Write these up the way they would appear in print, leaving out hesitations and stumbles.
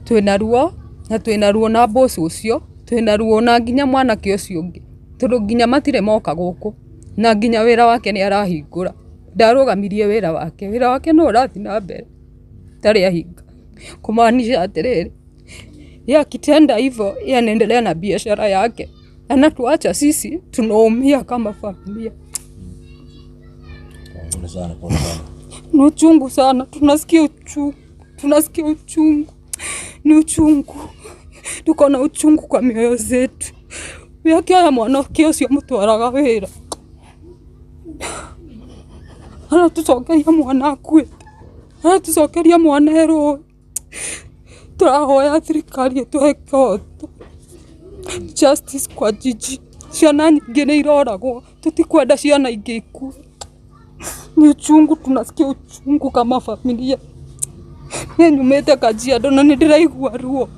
Twĩna ruo na twĩna ruo na boss ũcio, twĩna ruo na nginya mwanake ũcio ũngĩ, tondũ nginya matirĩ moka gũkũ, na nginya wĩra wake nĩ arahingũra. Ndarũgamirie wĩra wake, wĩra wake no ũrathiĩ na mbere ndarĩ ahinga. Kumaanisha atĩrĩrĩ, ye akitenda hivyo ye anaendelea na biashara yake, anatuacha sisi tunaumia kama familia. Pole sana, pole sana. Ni uchungu sana, tunasikia uchungu, tunasikia uchungu, ni uchungu, tuko na uchungu kwa mioyo zetu. We akĩoya mwanake ũcio mũtwaraga wĩra, aratũcokeria mwana akuĩte, aratũcokeria mwana e rũĩ. Tũrahoya thirikari ĩtũhe kĩhoto, justice kwa Gigi. Ciana nyingĩ nĩ iroragwo, tũtikwenda ciana ingĩ ikue. Ni uchungu, tunasikia uchungu kama familia. Niĩ nyumĩte Kajiado na nĩ ndĩraigua ruo.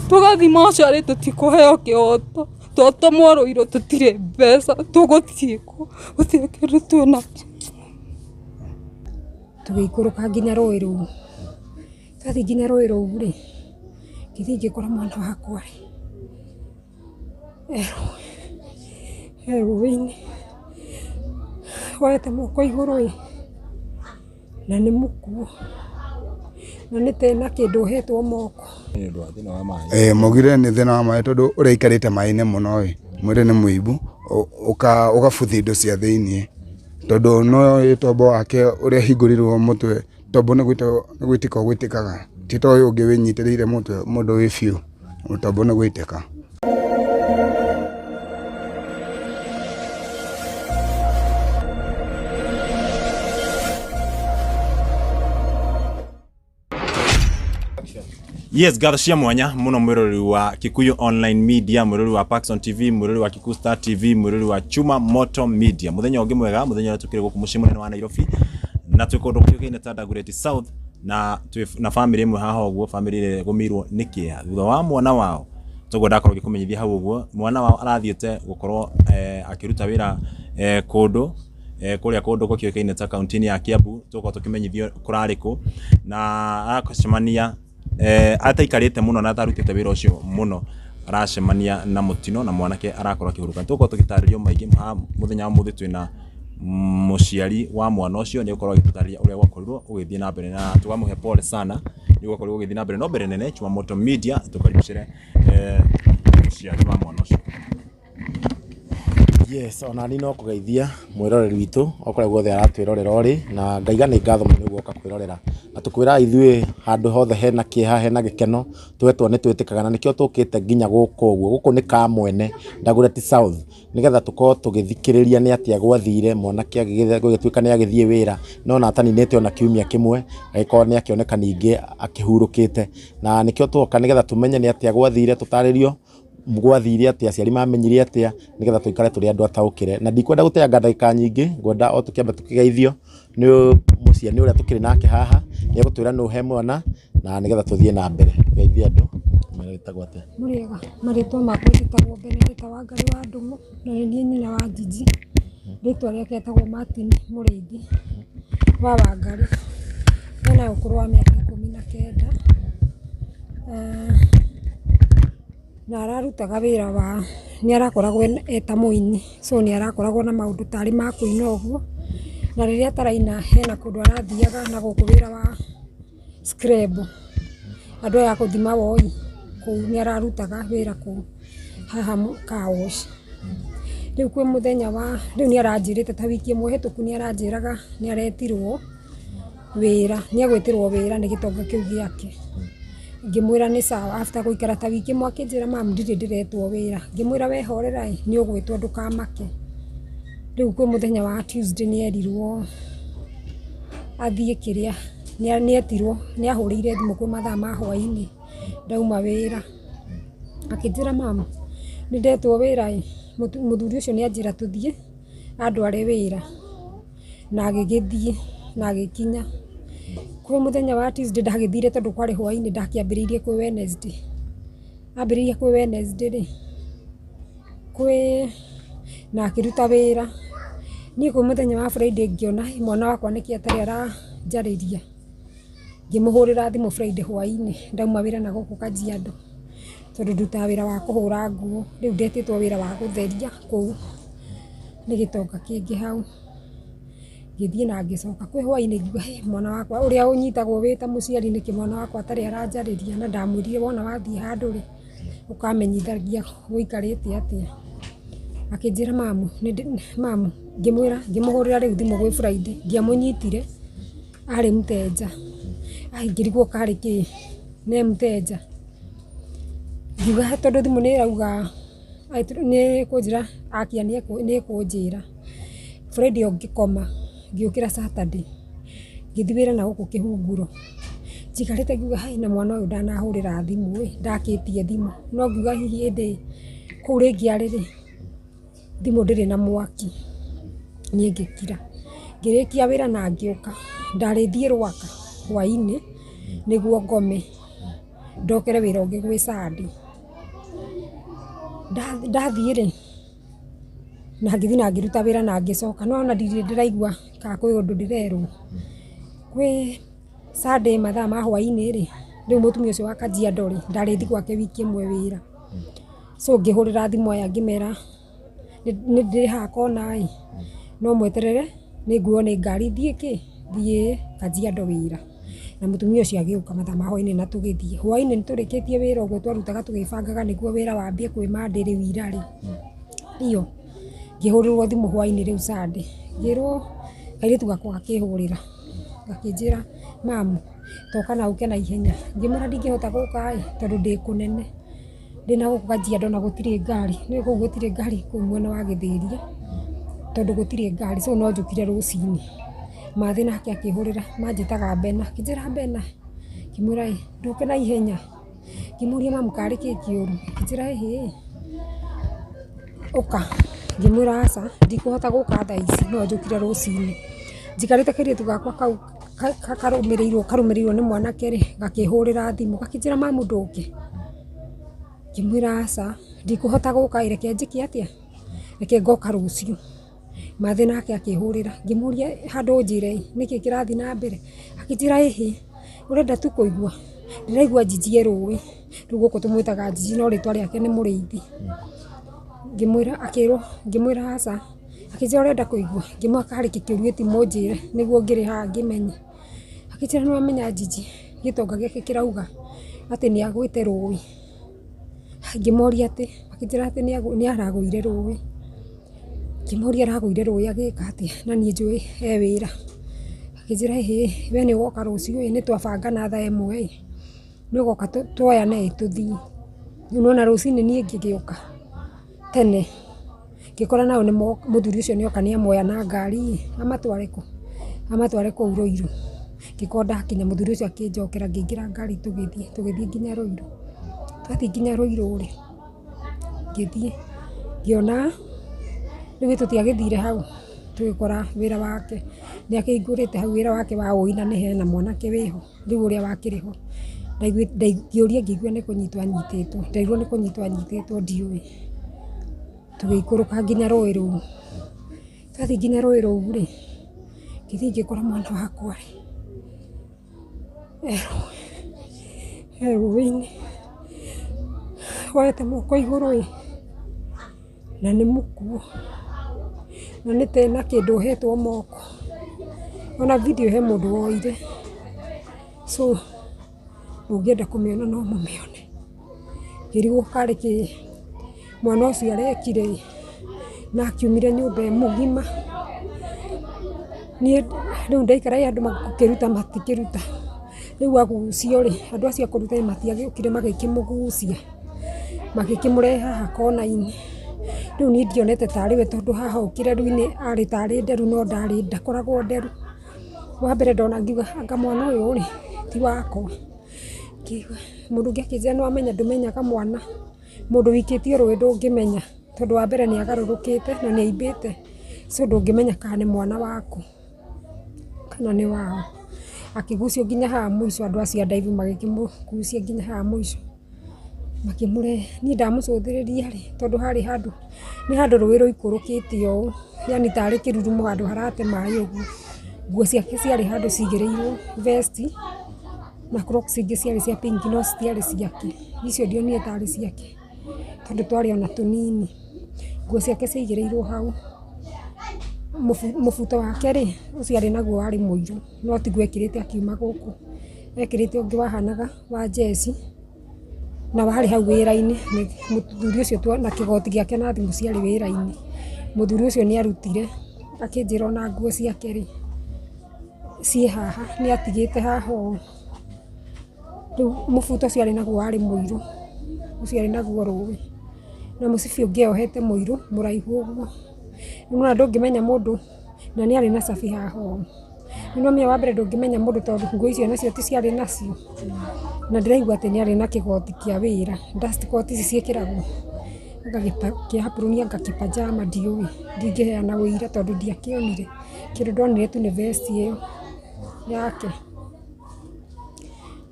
Tũgathiĩ mocarĩ tũtikũheo kĩhoto, twatũmwo Ruiru tũtirĩ mbeca, tũgũthiĩ kũ? Gũtirĩ kĩndũ twĩnakĩo. Tũgĩikũrũka nginya rũĩ rũu. Twathiĩ nginya rũĩ rũu rĩ, ngĩthiĩ ngĩkora mwana wakwa rĩ, e rũĩ-inĩ, oete moko igũrũ ĩ, na nĩ mũkuũ, na nĩ ta ena kĩndũ ohetwo moko. Nĩ ũndũ wa thĩna wa maĩ. Ĩĩ maugire nĩ thĩna wa maĩ tondũ ũrĩa aikarĩte maĩ-inĩ mũno ĩ, mwĩrĩ nĩ mũimbu, ũgabuthia indo cia thĩiniĩ, tondũ no tombo wake ũrĩa ahingũrirwo mũtwe, tombo nĩ gũitĩka ũgũitĩkaga, ti ta ũyũ ũngĩ wĩnyitĩrĩire mũtwe mũndũ wĩ biũ, tombo nĩ gũitĩka. Yes, ngatho cia mwanya muno mwiroreri wa Kikuyu Online Media, mwiroreri wa Paxson TV, mwiroreri wa Kikuyu Star TV, mwiroreri wa Chuma Moto Media. Muthenya ungi mwega, muthenya uria tukire guku mucii munene wa Nairobi na twi kundu kuukaine ta Dagoretti South na twi na family imwe haha uguo, family ĩrĩa ĩgũmĩirwo nĩ kĩeha thutha wa mwana wao toguo ndakorwo ngĩkũmenyithia hau ũguo, mwana wao arathiĩte gũkorwo akĩruta wĩra kũndũ kũrĩa kũndũ gũkĩũĩkaine ta kaunti-inĩ ya Kiambu, tũgũkorwo tũkĩmenyithio kũrarĩ kũ, na aracemania ataikarĩte mũno na atarutĩte wĩra ũcio mũno, aracemania na mũtino na mwanake arakorwo akĩhurũka. Tũgũkorwo tũgĩtarĩrio maingĩ haha mũthenya wa ũmũthĩ twĩna mũciari wa mwana ũcio nĩ egũkorwo agĩtũtarĩria ũrĩa gwakorirwo gũgĩthiĩ na mbere na tũkamũhe pole sana nĩ gwakorirwo gũgĩthiĩ na mbere. No mbere nene Chuma Moto Media tũkaribicĩre mũciari wa mwana ũcio. Yes, ona niĩ no kũgeithia mwĩroreri witũ o kũrĩa guothe aratwĩrorera ũrĩ, na ngaiga nĩ ngatho mũno nĩ guoka kwĩrorera. Na tũkwĩraga ithuĩ handũ hothe hena kĩeha, hena gĩkeno, twetwo nĩ twĩtĩkaga, na nĩkĩo tũkĩte nginya gũkũ ũguo. Gũkũ nĩ Kamwene, Dagoretti South, nĩgetha tũkorwo tũgĩthikĩrĩria nĩ atĩa gwathire, mwanake gũgĩtuĩka nĩ agĩthiĩ wĩra, no ona ataninĩte ona kiumia kĩmwe, agĩkorwo nĩ akĩoneka ningĩ akĩhurũkĩte. Na nĩkĩo tuoka nĩgetha tũmenye nĩ atĩa gwathire, tũtarĩrio gwathire atĩa, aciari mamenyire atĩa, nĩgetha tũikare tũrĩ andũ ataũkĩre. Na ndikwenda gũteanga ndagĩka nyingĩ, ngwenda o tũkĩambe tũkĩgeithio nĩ mũciari ũrĩa tũkĩrĩ nake haha, nĩ egũtwĩra nũ he mwana, na nĩgetha tũthiĩ na mbere. Geithia andũ, ũmere wĩtagwo atĩa. Mũrĩega, marĩtwa makwa njĩtagwo Benedetta Wangari wa Ndung'u, na nĩ niĩ nyina wa Gigi. Rĩtwa rĩake etagwo Martin Mũrĩithi wa Wangari. Ena ũkũrũ wa mĩaka 19. Na ararutaga wĩra wa, nĩ arakoragwo eta mũini, so nĩ arakoragwo na maũndũ tarĩ ma kũina ũguo, na rĩrĩa ataraina hena kũndũ arathiaga na gũkũ wĩra wa scrab, andũ aya a gũthima woi, kũu nĩ ararutaga wĩra kũu haha car wash. Rĩu kwĩ mũthenya wa, rĩu nĩ aranjĩrĩte ta wiki ĩmwe hĩtũku nĩ aranjĩraga nĩ aretirwo wĩra, nĩ egwĩtĩrwo wĩra nĩ gĩtonga kĩu gĩake. Ngĩmwĩra nĩ sawa, after gũikara ta wiki ĩmwe akĩnjĩra mum ndirĩ ndĩretwo wĩra. Ngĩmwĩra we horera ĩ, nĩ ũgwĩtwo ndũkamake. Rĩu kwĩ mũthenya wa Tuesday nĩ erirwo athiĩ kĩrĩa, nĩ etirwo, nĩ ahũrĩire thimũ kwĩ mathaa ma hwainĩ ndauma wĩra. Akĩnjĩra mum nĩ ndetwo wĩra ĩ, mũthuri ũcio nĩ anjĩra tũthiĩ andware wĩra. Na agĩgĩthiĩ na agĩkinya. Kwĩ mũthenya wa Tuesday ndagĩthire tondũ kwarĩ hwainĩ ndakĩambĩrĩirie kwĩ Wednesday. Ambĩrĩirie kwĩ Wednesday rĩ, kwĩ na akĩruta wĩra. Niĩ kwĩ mũthenya wa Friday ngĩona mwana wakwa nĩkĩ atarĩ aranjarĩria. Ngĩmũhũrĩra thimũ Friday hwainĩ ndauma wĩra na gũkũ Kajiado, tondũ ndutaga wĩra wa kũhũra nguo, rĩu ndetĩtwo wĩra wa gũtheria kũu nĩ gĩtonga kĩngĩ hau. Ngĩthiĩ na ngĩcoka, kwĩ hwainĩ ngiuga hĩ mwana wakwa ũrĩa ũnyitagwo wĩ ta mũciari nĩkĩ mwana wakwa atarĩ aranjarĩria na ndamwĩrire wona wathiĩ handũ rĩ, ũkamenyithagia gũikarĩte atĩa. Akĩnjĩra mamu, mamu, ngĩmwĩra ngĩmũhũrĩra rĩu thimũ gwĩ Friday, ndiamũnyitire arĩ mteja. Ai ngĩrigwo karĩ kĩ, ne mteja. Ngiuga tondũ thimũ nĩ ĩrauga nĩ ĩkũnjĩra akia nĩ ĩkũnjĩra. Friday ĩyo ngĩkoma, ngĩũkĩra Saturday, ngĩthiĩ wĩra na gũkũ kĩhunguro. Njikarĩte ngiuga hai na mwana ũyũ ndanahũrĩra thimũ ĩ, ndakĩtie thimũ. No ngiuga hihi ĩndĩ kũu rĩngĩ arĩ rĩ, thimũ ndĩrĩ na mwaki. Niĩ ngĩkira. Ngĩrĩkia wĩra na ngĩũka. Ndarĩ thiĩ Rwaka hwainĩ nĩguo ngome, ndokere wĩra ũngĩ gwĩ Sunday. Ndathiĩ rĩ, na ngĩthiĩ na ngĩruta wĩra na ngĩcoka, no ona ndirĩ ndĩraigua kana kwĩ ũndũ ndĩrerwo. Kwĩ Sunday mathaa ma hwainĩ rĩ, rĩu mũtumia ũcio wa Kajiado rĩ, ndarĩ thiĩ gwake wiki ĩmwe wĩra. So ngĩhũrĩra thimũ aya ngĩmera nĩ ndĩ haha kona ĩ, no mweterere nĩ nguoywo nĩ ngari thiĩ kĩ, thiĩ Kajiado wĩra. Na mũtumia ũcio agĩũka mathaa ma hwainĩ na tũgĩthiĩ. Hwainĩ nĩ tũrĩkĩtie wĩra ũguo twarutaga tũgĩbangaga nĩguo wĩra wambie kwĩ Monday rĩu ira rĩ, iyo ngĩhũrĩrwo thimũ hwainĩ rĩu Sunday, ngĩrwo kairĩtu gakwa gakĩhũrĩra gakĩnjĩra mamu toka na ũke na ihenya. Ngĩmwĩra ndingĩhota gũka ĩ tondũ ndĩ kũnene. Ndĩna gũkũ Kajiado na gũtirĩ ngari, nĩũĩ kũu gũtirĩ ngari kũu mwena wa Gĩthĩria, tondũ gũtirĩ ngari so no njũkire rũcinĩ. Mathĩ nake akĩhũrĩra, manjĩtaga Bena, akĩnjĩra Bena, ngĩmwĩra ĩ, ndũke na ihenya? Ngĩmũria mamu karĩ kĩ kĩũru? Akĩnjĩra ĩhĩ, ũka. Ngĩmwĩra aca, ndikũhota gũka thaa ici, no njũkire rũcinĩ. Njikarĩte kairĩtu gakwa kau karũmĩrĩirwo karũmĩrĩirwo nĩ mwanake rĩ, gakĩhũrĩra thimũ gakĩnjĩra mamu ndũke? Ngĩmwĩra aca, ndikũhota gũka ĩ reke njĩke atĩa, reke ngoka rũciũ. Mathĩ nake akĩhũrĩra, ngĩmũria handũ ũnjĩre ĩ, nĩkĩ kĩrathiĩ na mbere? Akĩnjĩra ĩhĩ, ũrenda tu kũigua? Ndĩraigua Njiji e rũĩ, rĩu gũkũ tũmwĩtaga Njiji no rĩtwa rĩake nĩ Mũrĩithi. Ngĩmwĩra akĩrwo, ngĩmwĩra aca, akĩnjĩra ũrenda kũigua? Ngĩmwĩra karĩ kĩ kĩũru mũnjĩre nĩguo ngĩrĩ haha ngĩmenye. Akĩnjĩra nĩ wamenya Njiji gĩtonga gĩake kĩrauga atĩ nĩ agwĩte rũĩ. Ngĩmoria atĩ, makĩnjĩra atĩ nĩ aragũire rũĩ. Ngĩmũria aragũire rũĩ agĩka atĩa na niĩ njũĩ e wĩra. Akĩnjĩra ĩhĩ we nĩ ũgoka rũciũ ĩ, nĩ twabanga na thaa ĩmwe ĩ, nĩ ũgoka tuoyane ĩ tũthiĩ. Rĩu nĩ wona rũcinĩ niĩ ngĩgĩũka tene, ngĩkora nao mũthuri ũcio nĩ oka nĩ amoya na ngari ĩ, amatware kũ? Amatware kũu Ruiru. Ngĩkorwo ndakinya mũthuri ũcio akĩnjokera ngĩingĩra ngari tũgĩthiĩ, tũgĩthiĩ nginya Ruiru. Twathiĩ nginya Ruiru rĩ, ngĩthiĩ ngĩona, rĩu tũtiagĩthire hau, tũgĩkora wĩra wake nĩ akĩhingũrĩte hau wĩra wake wa ũina nĩ hena mwanake wĩho, rĩu ũrĩa wakĩrĩ ho. Ngĩũria ngĩigua nĩ kũnyitwo anyitĩtwo, nderirwo nĩ kũnyitwo anyitĩtwo ndiũĩ. Tũgĩikũrũka nginya rũĩ rũu. Twathiĩ nginya rũĩ rũu rĩ, ngĩthiĩ ngĩkora mwana wakwa rĩ, he rũĩ-inĩ, woete moko igũrũ ĩ, na nĩ mũkuũ, na nĩ ta ena kĩndũ ohetwo moko. Ona video he mũndũ woire, so mũngĩenda kũmĩona no mũmĩone. Ngĩrigwo karĩ kĩ mwana ũcio arekire ĩ, na akiumire nyũmba e mũgima. Niĩ rĩu ndaikara ĩ andũ gũkĩruta matikĩruta, rĩu agucio rĩ, andũ acio a kũruta matiagĩũkire magĩkĩmũgucia, magĩkĩmũrehe haha kona-inĩ. Rĩu niĩ ndionete tarĩ we tondũ haha ũũ kĩreru-inĩ arĩ tarĩ nderu no ndarĩ ndakoragwo nderu. Wa mbere ndona ngiuga anga mwana ũyũ rĩ, ti wakwa. Ngĩigua mũndũ ũngĩ akĩnjĩra nĩ wamenya ndũmenyaga mwana, mũndũ wikĩtio rũĩ ndũngĩmenya, tondũ wa mbere nĩ agarũrũkĩte na nĩ aimbĩte, so ndũngĩmenya kana nĩ mwana waku kana nĩ wao. Akĩgucio nginya haha mũico andũ acio a ndaibu magĩkĩmũgucia nginya haha mũico. Makĩmũrehe. Niĩ ndamũcũthĩrĩria rĩ, tondũ harĩ handũ, nĩ handũ rũĩ rũikũrũkĩte ũũ, yaani tarĩ kĩrurumo handũ harate maĩ ũguo. Nguo ciake ciarĩ handũ cigĩrĩirwo vest Na crocs ingĩ ciarĩ cia pink no citiarĩ ciake. Icio ndionire tarĩ ciake tondũ twarĩ ona tũnini. Nguo ciake ciaigĩrĩirwo hau. Mũbuto wake rĩ, ũcio arĩ naguo warĩ mũirũ no tiguo ekĩrĩte akiuma gũkũ. Ekĩrĩte ũngĩ wahanaga wa njeci na warĩ hau wĩra-inĩ. Mũthuri ũcio na kĩgoti gĩake na thimũ ciarĩ wĩra-inĩ. Mũthuri ũcio nĩ arutire akĩnjĩra ona nguo ciake rĩ, ciĩ haha nĩ atigĩte haha ũũ. Rĩu mũbuto ũcio arĩ naguo warĩ mũirũ, ũcio arĩ naguo rũĩ. Na mũcibi ũngĩ eyohete mũirũ mũraihu ũguo. Rĩu nĩwona ndũngĩmenya mũndũ na nĩ arĩ na cabi haha ũũ. Rĩu nĩwamenya wa mbere ndũngĩmenya mũndũ tondũ nguo icio nacio ti ciarĩ nacio. Na ndĩraigua atĩ nĩ arĩ na kĩgoti kĩa wĩra, dust coat ici ciĩkĩragwo anga kĩa apron anga kĩpajama ndiũĩ, ndingĩheana ũira tondũ ndiakĩonire. Kĩndũ ndonire tu nĩ vest ĩyo yake.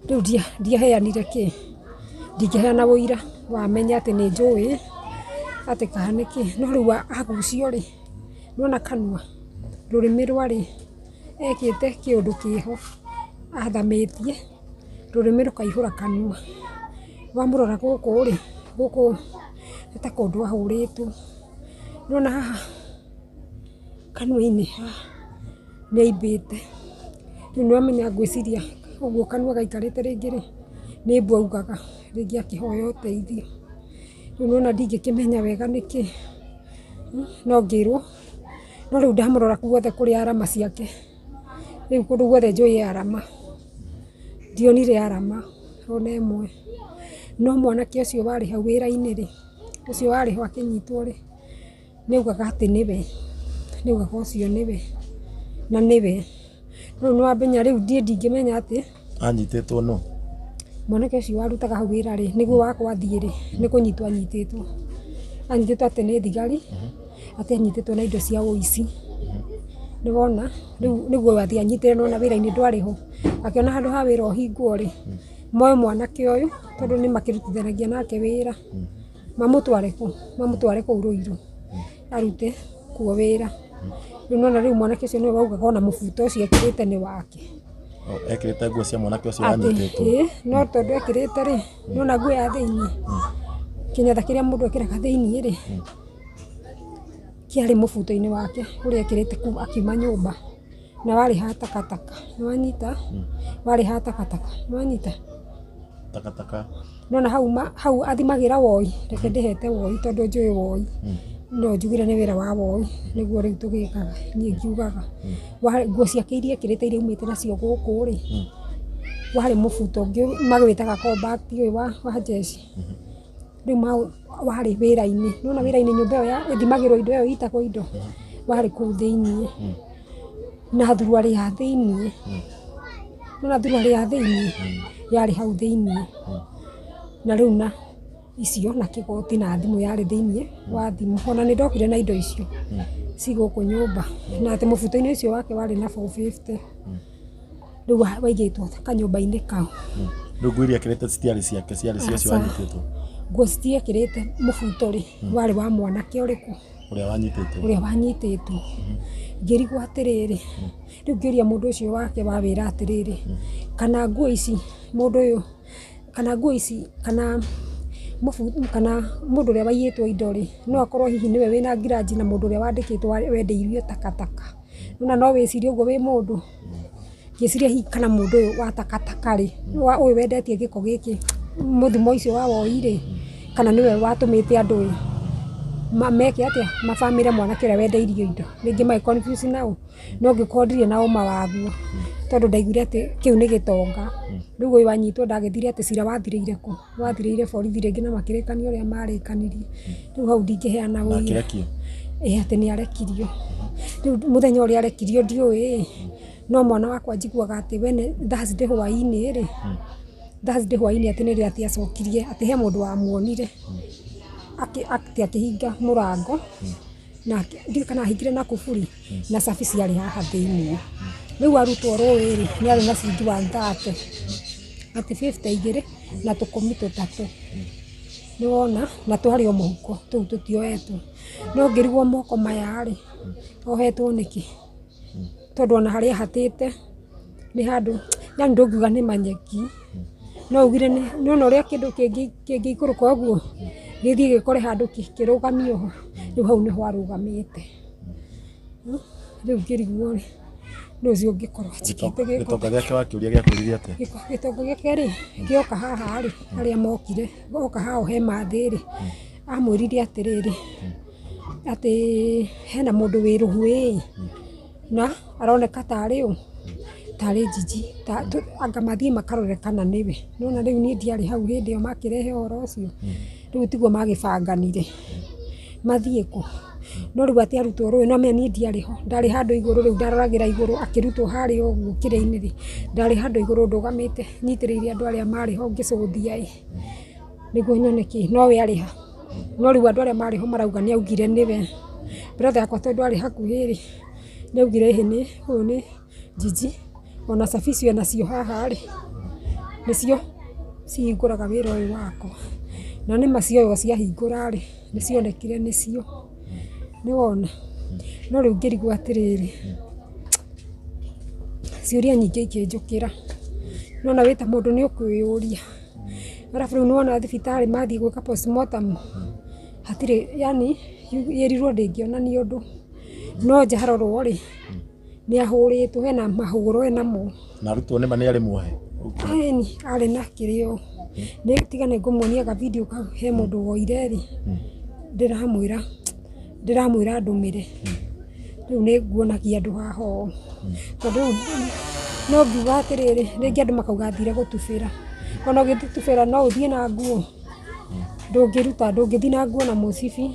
Rĩu ndiaheanire kĩ, ndingĩheana ũira wamenye atĩ nĩ njũĩ atĩ kana nĩ kĩ. No rĩu agucio rĩ, nĩwona kanua, rũrĩmĩ rwarĩ ekĩte kĩũndũ kĩho athamĩtie, rũrĩmĩ rũkaihũra kanua. Wamũrora gũkũ rĩ, gũkũ nĩ ta kũndũ ahũrĩtwo. Nĩwona haha kanua-inĩ haha nĩ aimbĩte. Rĩu nĩwamenya ngwĩciria ũguo kanua gaikarĩte rĩngĩ rĩ, nĩ mbũ augaga rĩngĩ akĩhoya ũteithio. Rĩu nĩwona ndingĩkĩmenya wega nĩkĩ, no ngĩrwo, no rĩu ndamũrora guothe kũrĩa arama ciake, rĩu kũndũ guothe njũĩ arama, ndionire arama ona ĩmwe. No mwanake ũcio warĩ hau wĩra-inĩ rĩ, ũcio warĩ ho akĩnyitwo rĩ, nĩ augaga atĩ nĩwe, nĩ augaga ũcio nĩwe na nĩwe. Rĩu nĩwamenya rĩu niĩ ndingĩmenya atĩ Anyitĩtwo nũ? Mwanake ũcio warutaga hau wĩra rĩ, nĩguo wakwa athiĩ rĩ, nĩ kũnyitwo anyitĩtwo. Anyitĩtwo atĩ nĩ thigari, atĩ anyitĩtwo na indo cia ũici. Nĩ wona, rĩu nĩguo athiĩ anyitĩre nĩwona wĩra-inĩ ndwarĩ ho. Akĩona handũ ha wĩra ũhingwo rĩ, moe mwanake ũyũ tondũ nĩ makĩrutithanagia nake wĩra, mamũtware kũ? Mamũtware kũu Ruiru arute kuo wĩra. Rĩu nĩwona rĩu mwanake ũcio nĩwe waugaga ona mũbuto ũcio ekĩrĩte nĩ wake. Ekĩrĩte nguo cia mwanake ũcio Atĩ wanyitĩtwo. Ĩĩ, no tondũ ekĩrĩte rĩ, nĩwona nguo ya thĩiniĩ, kĩnyatha kĩrĩa mũndũ ekĩraga thĩiniĩ rĩ, kĩarĩ mũbuto-inĩ wake ũrĩa ekĩrĩte akiuma nyũmba, na warĩ ha takataka, nĩwanyita? Warĩ ha takataka, nĩwanyita? Takataka. Nĩwona hau hau athimagĩra woi, reke ndĩhete woi tondũ njũĩ woi, no njugire nĩ wĩra wa woi, nĩguo rĩu tũgĩkaga, niĩ ngiugaga. Nguo ciake iria ekĩrĩte iria aumĩte nacio gũkũ rĩ, warĩ mũbuto ũngĩ magwĩtaga compact ũyũ wa jeshi. Rĩu warĩ wĩra-inĩ, nĩwona wĩra-inĩ nyũmba ĩyo ĩthimagĩrwo indo ĩyo ĩtagwo indo, warĩ kũu thĩiniĩ. Na thuruarĩ ya thĩiniĩ, nĩwona thuruarĩ ya thĩiniĩ, yarĩ hau thĩiniĩ. Na rĩu na icio na kĩgoti na thimũ yarĩ thĩiniĩ wa thimũ. Ona nĩ ndokire na indo icio ci gũkũ nyũmba. Na atĩ mũbuto-inĩ ũcio wake warĩ na 450. Rĩu waigĩtwo kanyũmba-inĩ kau. Rĩu nguo iria ekĩrĩte citiarĩ ciake, ciarĩ cia ũcio Aca. wanyitĩtwo. Nguo citiekĩrĩte mũbuto rĩ, warĩ wa mwanake ũrĩkũ? Ũrĩa wanyitĩtwo. Ũrĩa wanyitĩtwo. Ngĩrigwo atĩrĩrĩ, rĩu ngĩũria mũndũ ũcio wake wa wĩra atĩrĩrĩ, kana nguo ici mũndũ ũyũ, kana nguo ici, kana kana mũndũ ũrĩa waiyĩtwo indo rĩ, no akorwo hihi nĩwe wĩna ngiraji na mũndũ ũrĩa wandĩkĩtwo wendeirio takataka. Nĩwona no wĩcirie ũguo wĩ mũndũ. Ngĩciria hihi kana mũndũ ũyũ wa takataka rĩ, ũyũ wendetie gĩko gĩkĩ, mũthimo ũcio wa woi rĩ, kana nĩwe watũmĩte andũ ĩ, meke atĩa, mabamĩre mwanake ũrĩa wendeirio indo. Rĩngĩ magĩ confuse nao, no ngĩkorwo ndirĩ na ũma waguo, tondũ ndaiguire atĩ kĩu nĩ gĩtonga. Rĩu ũyũ anyitwo ndagĩthire atĩ cira wathirĩire kũ? Wathirĩire borithi rĩngĩ na makĩrĩkania ũrĩa marĩkanirie. Rĩu hau ndingĩheana Na ũira. akĩrekio? Ĩĩ atĩ nĩ arekirio. Rĩu mũthenya ũrĩa arekirio ndiũĩ, no mwana wakwa njiguaga atĩ we Thursday hwaĩ-inĩ rĩ, Thursday hwaĩ-inĩ atĩ nĩrĩo atĩ acokirie, atĩ he mũndũ wamuonire, atĩ akĩhinga mũrango, na ndiũĩ kana ahingire na kuburi, na cabi ciarĩ haha thĩiniĩ. Rĩu arutwo rũĩ rĩ, nĩ arĩ na ciringi 130, atĩ 50 igĩrĩ na tũkũmi tũtatũ. Nĩ wona, na twarĩ o mũhuko, tũu tũtioetwo. No ngĩrigwo moko maya rĩ, ohetwo nĩkĩ? Tondũ ona harĩa ahatĩte nĩ handũ Yani ndũngiuga nĩ manyeki, no ugire nĩ nĩwona ũrĩa kĩndũ kĩngĩikũrũka ũguo gĩthiĩ gĩkore handũ kĩrũgamio ho, rĩu hau nĩho arũgamĩte. Rĩu ngĩrigwo rĩ, nũ ũcio ũngĩkorwo anjĩkĩte gĩko. Gĩtonga gĩake wakĩũria gĩakwĩrire atĩa? Gĩtonga gĩake rĩ, gĩoka haha rĩ, harĩa mokire, oka haha he Mathĩ rĩ, amwĩrire atĩrĩrĩ, atĩ hena mũndũ wĩ rũhuĩ na aroneka tarĩ ũ, tarĩ Njiji, anga mathiĩ makarore kana nĩwe. Nĩwona rĩu niĩ ndiarĩ hau hĩndĩ ĩyo makĩrehe ũhoro ũcio, rĩu tiguo magĩbanganire mathiĩ kũ. No rĩu atĩ arutwo rũĩ, no menya niĩ ndiarĩ ho, ndarĩ handũ igũrũ rĩu ndaroragĩra igũrũ akĩrutwo harĩa ũguo kĩrĩa-inĩ rĩ, ndarĩ handũ igũrũ ndũgamĩte nyitĩrĩire andũ arĩa marĩ ho ngĩcũthia ĩ, nĩguo nyone kĩ, nowe arĩ ha. No rĩu andũ arĩa marĩ ho marauga nĩ augire nĩwe. Brother yakwa tondũ arĩ hakuhĩ rĩ, nĩ augire ĩhĩ nĩ ũyũ nĩ Njiji, ona cabi icio enacio haha rĩ, nĩcio cihingũraga wĩra ũyũ wakwa. Na nĩ ma cioywo ciahingũra rĩ, nĩ cionekire nĩcio. Nĩwona? No rĩu ngĩrigwo atĩrĩrĩ, ciũria nyingĩ ikĩnjũkĩra. Nĩwona wĩ ta mũndũ nĩ ũkwĩyũria. Arabu rĩu nĩwona thibitarĩ mathiĩ gwĩka postmortem, hatirĩ yani ĩrirwo ndĩngĩonania ũndũ. No nja harorwo rĩ, nĩ ahũrĩtwo, hena mahũro enamo. Na arutwo nĩma nĩ arĩ muohe? Ĩni, arĩ na kĩrĩa nĩ tiga nĩ ngũmuonia ga video kau he mũndũ woire rĩ, ndĩramwĩra ndũmĩre. Rĩu nĩ nguonagia andũ haha ũũ. Tondũ rĩu no ngiuga atĩrĩrĩ, rĩngĩ andũ makauga athire gũtubĩra. Ona ũgĩthiĩ gũtubĩra no ũthiĩ na nguo? Ndũngĩruta, ndũngĩthiĩ na nguo na mũcibi,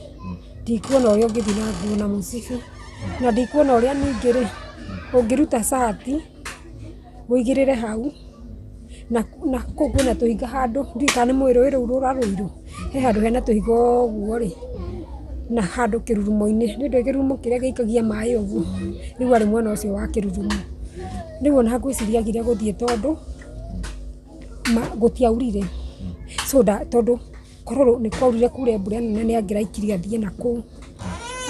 ndikuona ũrĩa ũngĩthiĩ na nguo na mũcibi. Na ndikuona ũrĩa ningĩ rĩ, ũngĩruta cati ũigĩrĩre hau, na kũu kwĩna tũhiga handũ, ndiũĩ kana nĩ mũĩ rũĩ rũu rũra rũirũ, he handũ hena tũhiga ũguo rĩ, na handũ kĩrurumo-inĩ, nĩ ũndũ kĩrurumo kĩrĩa gĩikagia maĩ ũguo, rĩu arĩ mwena ũcio wa kĩrurumo. Rĩu ona ngwĩciria agire gũthiĩ tondũ gũtiaurire, so tondũ korwo nĩ kwaurire kure mbura nene nĩ angĩraikirie athiĩ na kũu,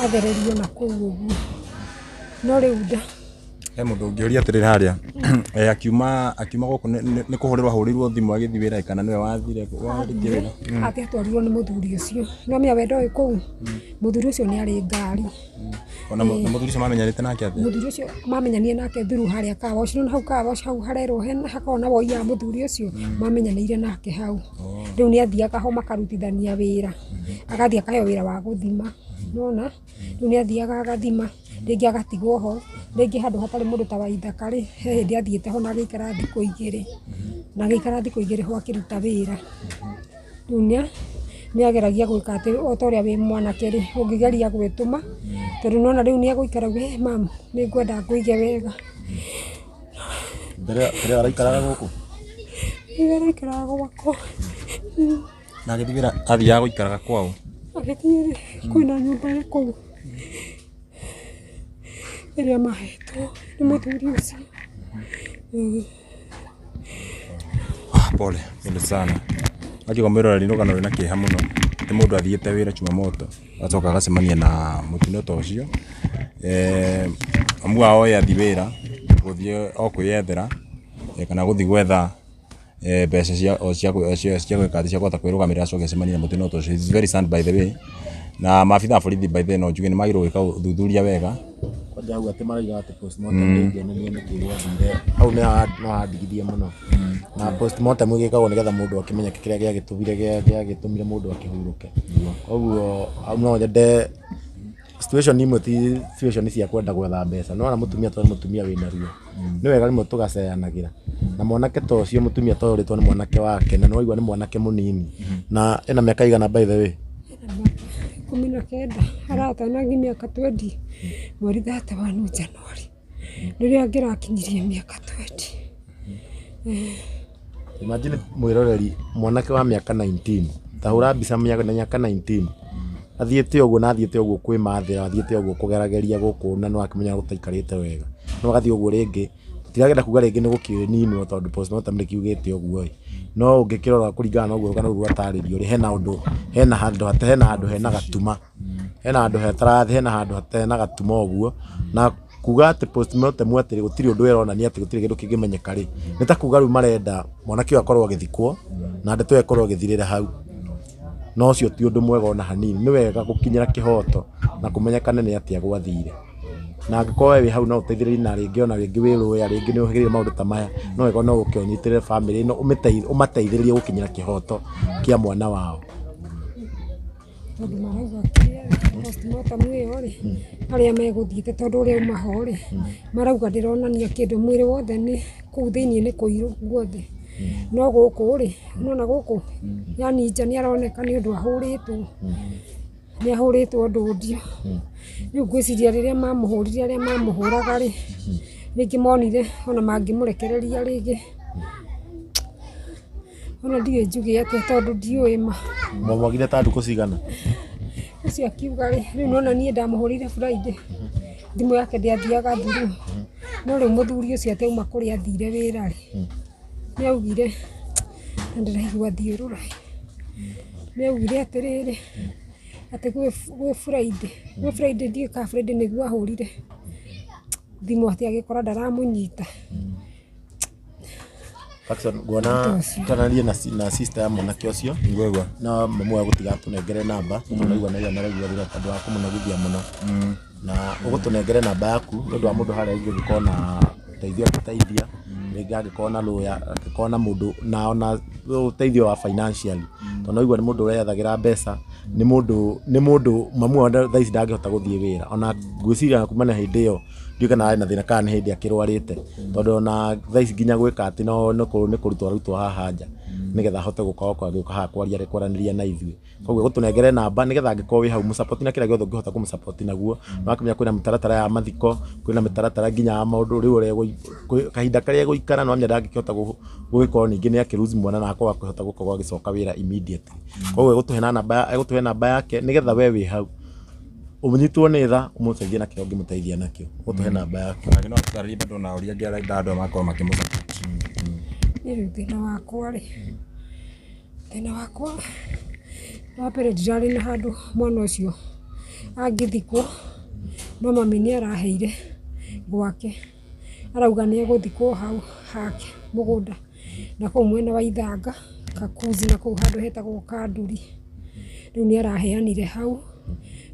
athererio na kũu ũguo. No rĩu nda He mũndũ ũngĩũria atĩrĩrĩ harĩa, akiuma gũkũ nĩ kũhũrĩrwo ahũrĩirwo thimũ agĩthiĩ wĩra kana nĩwe wathire warĩtie wĩra? Atĩ atwarirwo nĩ mũthuri ũcio. No menya we ndoĩ kũu, mũthuri ũcio nĩ arĩ ngari. Ona mũthuri ũcio mamenyanĩte nake atĩa? Mũthuri ũcio mamenyanire nake through harĩa car wash. Nĩwona hau car wash hau harerwo hakoragwo na woi ya mũthuri ũcio, mamenyanĩire nake hau. Rĩu nĩ athiaga ho makarutithania wĩra, agathiĩ akaheo wĩra wa gũthima. Nĩwona? Rĩu nĩ athiaga agathima, rĩngĩ agatigwo ho, rĩngĩ handũ hatarĩ mũndũ ta wa ithaka rĩ, he hĩndĩ athiĩte ho na agĩikara thikũ igĩrĩ, na agĩikara thikũ igĩrĩ ho akĩruta wĩra. Rĩu nĩ ageragia gwĩka atĩ o ta ũrĩa wĩ mwanake rĩ, ũngĩgeria gwĩtũma, tondũ nĩwona rĩu nĩ egũikara auge mamu nĩ ngwenda ngũige wega. Mbere ĩyo araikaraga gũkũ? Nĩ araikaraga gwakwa. Na agĩthiĩ wĩra athiaga gũikaraga kwao? Agĩthiĩ kwĩna nyũmba ĩ kũu ĩrĩa mahetwo nĩ mũthuri ũcio. Pole pole sana. Akiuga mwĩroreri rũgano rwĩna kĩeha mũno, atĩ mũndũ athiĩte wĩra Jumamoto agacoka agacemania na mũtino ta ũcio. Amu wao ye athiĩ wĩra gũthiĩ o kwĩyethera kana gũthiĩ gwetha mbeca cia gwĩka atĩ cia kũhota kwĩrũgamĩrĩra acoke acemanie na mũtino ta ũcio. It's very sad by the way. Na maabitha a borithi by the way no njuge nĩ magĩrĩirwo gwĩka ũthuthuria wega. Kwanja hau atĩ marauga atĩ postmortem ndĩngĩonania nĩkĩ gĩathire, hau no handigithie mũno. Na postmortem ĩgĩkagwo nĩgetha mũndũ akĩmenyeke kĩrĩa gĩagĩtũmire mũndũ akĩhurũke. Koguo hau no nyende situation imwe ti situation cia kwenda gwetha mbeca. Nĩwona mũtumia ta ũyũ nĩ mũtumia wĩna ruo, nĩ wega rĩmwe tũgaceanagĩra. Na mwanake ta ũcio mũtumia ta ũyũ ũrĩtwo nĩ mwanake wake na nĩwaigua nĩ mwanake mũnini na ena mĩaka igana by the way? 19 aratanagia mĩaka 20 mweri 31 January rĩrĩa angĩrakinyirie mĩaka 20. Imagine mwĩroreri mwanake wa mĩaka 19, ta hũra mbica mĩaka 19 athiĩte ũguo na athiĩte ũguo kwĩmathĩra, athiĩte ũguo kũgerageria gũkũ na nĩwakĩmenya gũtaikarĩte wega, no agathiĩ ũguo rĩngĩ, tũtiragenda kuga rĩngĩ nĩ gũkĩninwo tondũ postmortem nĩkiugĩte ũguo ĩ, no ũngĩkĩrora kũringana na ũguo rũgano rũu rwatarĩrio rĩ, hena ũndũ, hena handũ hena gatuma, hena handũ hetarathi, hena handũ hena gatuma ũguo, na Kuga atĩ postmortem atĩ gũtirĩ ũndũ ĩronania atĩ gũtirĩ kĩndũ kĩngĩmenyeka rĩ, nĩ ta kuga rĩu marenda mwanake ũyũ akorwo agĩthikwo na ndeto ĩyo ĩkorwo ĩgĩthirĩra hau. Na ũcio ti ũndũ mwega ona hanini. Nĩ wega gũkinyĩra kĩhoto na kũmenyekane nĩ atĩa gwathire. Na angĩkorwo we wĩ hau no ũteithĩrĩrie na rĩngĩ ona rĩngĩ wĩ lawyer, rĩngĩ nĩ ũhĩgĩrĩire maũndũ ta maya, no wega no ũke ũnyitĩrĩre bamĩrĩ ĩno ũmateithĩrĩrie gũkinyĩra kĩhoto kĩa mwana wao. Tondũ marauga kĩrĩa postmortem ĩyo rĩ, arĩa megũthiĩte tondũ ũrĩa uma ho rĩ, marauga ndĩronania kĩndũ, mwĩrĩ wothe nĩ kũu thĩiniĩ nĩ kũirũ guothe. No gũkũ rĩ, nĩwona gũkũ, yani nja nĩ aroneka nĩ ũndũ ahũrĩtwo, nĩ ahũrĩtwo ndũndio. Rĩu ngwĩciria rĩrĩa mamũhũrire arĩa mamũhũraga rĩ, rĩngĩ monire ona mangĩmũrekereria rĩngĩ, ona ndiũĩ njuge atĩa tondũ ndiũĩ ma. Mwamwagire ta ndukũ cigana? Ũcio akiuga rĩ, rĩu nĩwona niĩ ndamũhũrĩire Friday, thimũ yake ndĩathiaga through. No rĩu mũthuri ũcio atĩ auma kũrĩa athire wĩra rĩ, nĩ augire, na ndĩraigua thiũrũra, nĩ augire atĩrĩrĩ, atĩ gwĩ Friday, gwĩ Friday ndiũĩ kana Friday nĩguo ahũrire thimũ atĩ agĩkora ndaramũnyita. Jackson, nguona twaranĩrie na sister ya mwanake ũcio. Ngwĩgua. Na mamu wa gũtiga atũnengere namba, tondũ ndaigua nĩ araigua thĩna tondũ wa kũmũnogithia mũno. Na ũgũtũnengere namba yaku nĩ ũndũ wa mũndũ harĩa ingĩgĩkorwo na ũteithio angĩteithia, rĩngĩ angĩkorwo na lawyer, angĩkorwo na mũndũ na ona ũteithio wa financially. Tondũ naigua nĩ mũndũ ũreyethagĩra mbeca, nĩ mũndũ mamu wao thaa ici ndangĩhota gũthiĩ wĩra. Ona ngwĩciria kuma na hĩndĩ ĩyo ndiũĩ kana arĩ na thĩna kana nĩ hĩndĩ akĩrwarĩte. Tondũ ona thaa ici nginya gwĩka atĩ no nĩ kũrutwo arutwo haha nja nĩgetha ahote gũkorwo agĩũka haha kwaria kwaranĩria na ithuĩ. Koguo gũtũnengere namba nĩgetha angĩkorwo wĩ hau mũsupport na kĩrĩa gĩothe ũngĩhota kũmũsupport naguo. Nĩwakĩmenya kwĩna mĩtaratara ya mathiko, kwĩna mĩtaratara nginya ya maũndũ rĩu ũrĩa kahinda karĩa egũikara nĩwamenya ndangĩkĩhota gũgĩkorwo ningĩ nĩ akĩ lose mwana na akorwo akĩhota gũkorwo agĩcoka wĩra immediately. Koguo egũtũhe namba yake nĩgetha we wĩ hau ũnyitwo nĩ tha ũmũteithie na kĩrĩa ũngĩmũteithia nakĩo. Ũgũtũhe namba yake. Nake no atũtarĩrie bado na ũrĩa angĩ arenda andũ makorwo makĩmũsupport. Niĩ rĩu thĩna wakwa rĩ, thĩna wakwa wa mbere ndirarĩ na handũ mwana ũcio angĩthikwo, no mami nĩ araheire gwake, arauga nĩ egũthikwo hau hake mũgũnda na kũu mwena wa Ithanga, Kakuzi na kũu handũ hetagwo Kanduri. Rĩu nĩ araheanire hau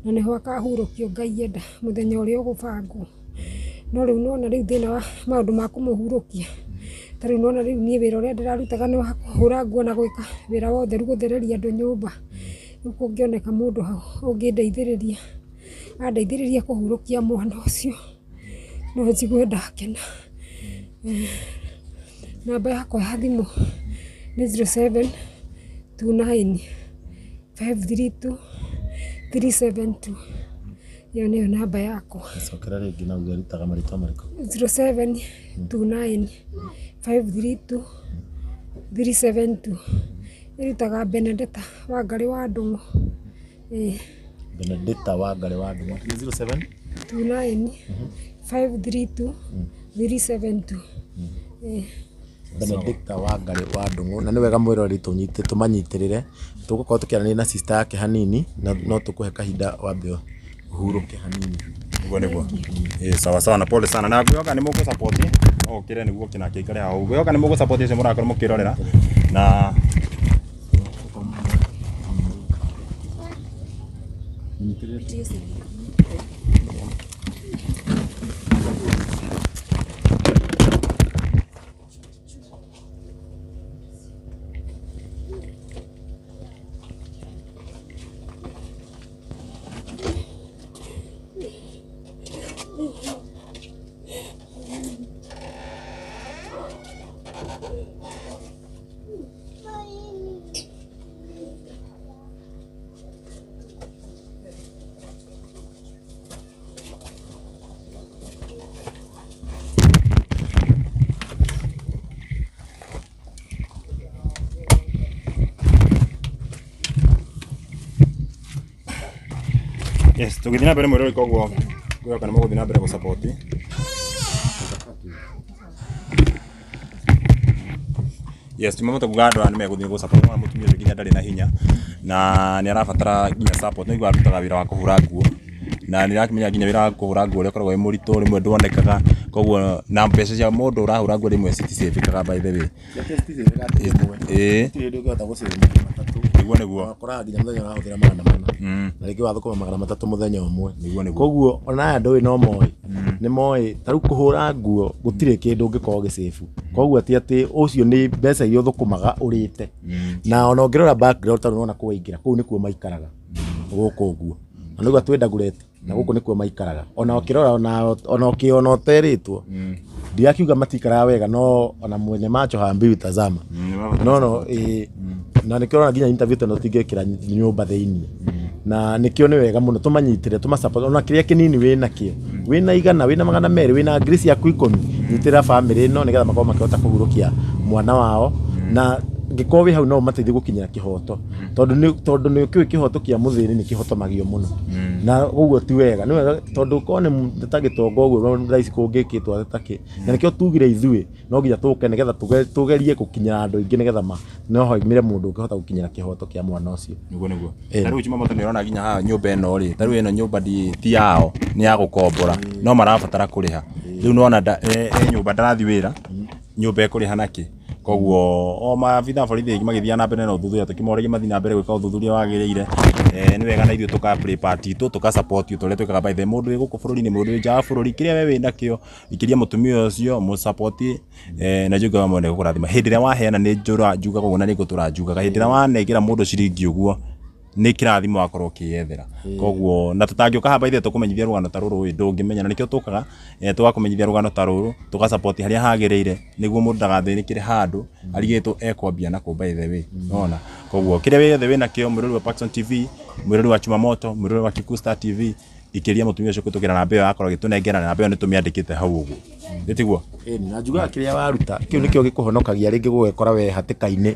na nĩho akahurũkio Ngai enda mũthenya ũrĩa ũgũbangwo. No rĩu nĩwona rĩu thĩna wa maũndũ ma kũmũhurũkia, ta rĩu nĩwona rĩu niĩ wĩra ũrĩa ndĩrarutaga nĩ wa kũhũra nguo na gwĩka wĩra wa ũtheru gũthereria andũ nyũmba. Rĩu kũngĩoneka mũndũ hau ũngĩndeithĩrĩria, andeithĩrĩria kũhurũkia mwana ũcio, no njigue ndakena. Namba yakwa ya thimũ nĩ 0729 532 372. Ĩyo nĩyo namba yakwa. Cokera rĩngĩ na uge ĩrutaga marĩtwa marĩkũ. 0729 532 372. Ĩrutaga Benedetta Wangarĩ wa Ndung'u. Ĩĩ. Benedetta Wangarĩ wa Ndung'u. Nĩ 07 29 532 372. Ĩĩ. Benedicta Wangarĩ wa Ndung'u. Na nĩ wega mwĩroreri tũnyite tũmanyitĩrĩre. Tũgũkorwo tũkĩaranĩria na sister yake hanini na no tũkũhe kahinda wambe ũhurũke hanini. Niguo niguo. Eh, sawa sawa na pole sana. Na ngwĩhoka nĩ mũgũ support. No ũkĩre nĩguo kĩnake ikare hau. Ngwĩhoka nĩ mũgũ support acio mũrakorwo mũkĩrorera. Na Yes, tũgĩthiĩ na mbere mwĩroreri, koguo ngwĩhoka nĩ mũgũthiĩ na mbere gũ support. Yes, tumamoto kuga andũ aya nĩ megũthiĩ gũ support mwana mũtumia ũcio nginya ndarĩ na hinya na nĩ arabatara nginya support. Nĩ arutaga wĩra wa kũhũra nguo Na nĩ ũrakĩmenya nginya wĩra wa kũhũra nguo ũrĩa ũkoragwo wĩ mũritũ, rĩmwe ndwonekaga, koguo na mbeca cia mũndũ ũrahũra nguo rĩmwe citicĩbĩkaga by the way. Ĩĩ. Gũtirĩ hĩndĩ ũngĩhota gũcĩba 300. Nĩguo nĩguo. Ũkoraga nginya mũthenya ũrahũthĩra 400. Na rĩngĩ wathũkũma 300 mũthenya ũmwe. Nĩguo nĩguo. Koguo ona aya ndũĩ no moĩ. Nĩ moĩ ta rĩu kũhũra nguo gũtirĩ kĩndũ ũngĩkorwo ũgĩcĩbu. Koguo ti atĩ ũcio nĩ mbeca iria ũthũkũmaga ũrĩte. Na ona ũngĩrora background ta rĩu nĩwona kũu waingĩra, kũu nĩkuo maikaraga gũkũ ũguo. Na nĩguo twĩ Dagoretti na gũkũ nĩkuo maikaraga. Ona ũkĩrora ona ũkĩona ũterĩtwo, ndirakiuga matikaraga wega no ona mwenye macho haambiwi tazama. No no ĩĩ, na nĩkĩo ũrona nginya interview ta ĩno tũtingĩkĩra nyũmba thĩiniĩ. Na nĩkĩo nĩ wega mũno tũmanyitĩre, tũma support ona kĩrĩa kĩnini wĩnakĩo, wĩna 100, wĩna 200, wĩna ngiri ciaku 10, nyitĩrĩra bamĩrĩ ĩno nĩgetha makorwo makĩhota kũhurũkia mwana wao. Na ngĩkorwo wĩ hau no ũmateithie gũkinyĩra kĩhoto, tondũ nĩ tondũ nĩ ũkĩũĩ kĩhoto kĩa mũthĩni nĩ kĩhotomagio mũno. Na ũguo ti wega, nĩ wega tondũ korwo nĩ ta gĩtonga ũguo thaa ici kũngĩkĩtwo takĩ. Na nĩkĩo tugire ithuĩ no nginya tũke nĩgetha tũgerie gũkinyĩra andũ aingĩ nĩgetha no haumĩre mũndũ ũngĩhota gũkinyĩra kĩhoto kĩa mwana ũcio. Nĩguo nĩguo. Ta rĩu Jumamoto nĩ ũrona nginya haha nyũmba ĩno rĩ, ta rĩu ĩno nyũmba ti yao, nĩ ya gũkombora, no marabatara kũrĩha. Rĩu nĩwona e nyũmba ndarathiĩ wĩra, nyũmba ĩkũrĩha nakĩ? Koguo o maabitha a borithi magĩthiaga na mbere na ũthuthuria, tũkĩmoragia mathiĩ na mbere gwĩka ũthuthuria wagĩrĩire. Nĩ wega na ithuĩ tũka play part itũ, tũka support o ta ũrĩa twĩkaga by the way, mũndũ wĩ gũkũ bũrũri-inĩ, mũndũ wĩ nja wa bũrũri, kĩrĩa we wĩnakĩo, ikĩria mũtumia ũcio, mũ support, na njũĩ Ngai wa nĩegũkũrathima. Hĩndĩ ĩrĩa waheana nĩ njugaga ũguo na nĩ ngũtũra njugaga, hĩndĩ ĩrĩa wanengera mũndũ ciringi ũguo, nĩ kĩrathimo wakorwo ũkĩyethera. Koguo na tũtangĩũka haha by the way tũkũmenyithie rũgano ta rũrũ ĩ, ndũngĩmenya, na nĩkĩo tũkaga tũgakũmenyithia rũgano ta rũrũ, tũga support harĩa hagĩrĩire, nĩguo mũndũ ndagathĩnĩkĩre handũ arigĩtwo ekwambia nakũ by the way, nĩwona. Koguo kĩrĩa gĩothe wĩnakĩo mwĩrori wa Paxson TV, mwĩrori wa Chumamoto, mwĩrori wa Kikuyu Star TV, ikĩria mũtumia ũcio kũhĩtũkĩra namba ĩyo yakorwo agĩtũnengera, na namba ĩyo nĩ tũmĩandĩkĩte hau ũguo, nĩ tiguo? Ĩni, na njugaga kĩrĩa waruta kĩu nĩkĩo gĩkũhonokagia rĩngĩ gũgekora we hatĩka-inĩ,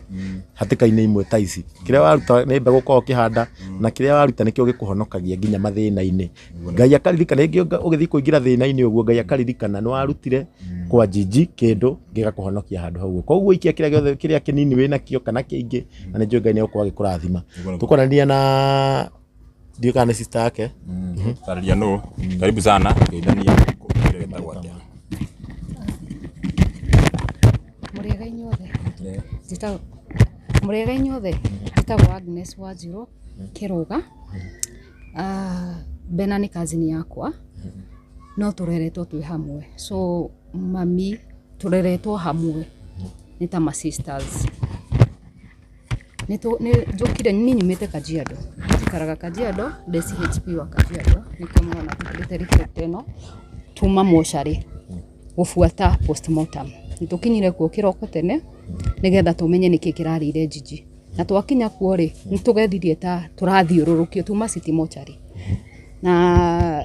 hatĩka-inĩ imwe ta ici. Kĩrĩa waruta nĩ mbegũ ũkoragwo ũkĩhanda, na kĩrĩa waruta nĩkĩo gĩkũhonokagia nginya mathĩna-inĩ. Ngai akaririkana, rĩngĩ ũgĩthiĩ kũingĩra thĩna-inĩ ũguo, Ngai akaririkana nĩ warutire kwa Gigi kĩndũ gĩgakũhonokia handũ hau. Koguo ikia kĩrĩa gĩothe kĩrĩa kĩnini wĩnakĩo kana kĩingĩ, na nĩ njũĩ Ngai nĩ egũkorwo agĩkũrathima. Tũkwaranĩria na ndiũĩ kana nĩ sister yake. Tarĩria nũ, karibu sana, geithania wĩtagwo atĩa? Mũrĩega inyuothe, njĩtagwo mũrĩega inyuothe, njĩtagwo Agnes Wanjirũ Kĩrũga. Bena nĩ cousin yakwa, no tũreretwo twĩ hamwe, so mami tũreretwo hamwe nĩ ta ma sisters. Nĩ njũkire niĩ nyumĩte Kajiado, njikaraga Kajiado, ndĩ CHP wa Kajiado, nĩkĩo mũrona njĩkĩrĩte reflector ĩno, tuma mocarĩ gũbuata postmortem. Nĩ tũkinyire kuo kĩroko tene nĩgetha tũmenye nĩkĩ kĩrarĩire Gigi. Na twakinya kuo rĩ, nĩ tũgeririe ta tũrathiũrũrũkio tuma city mortuary. Na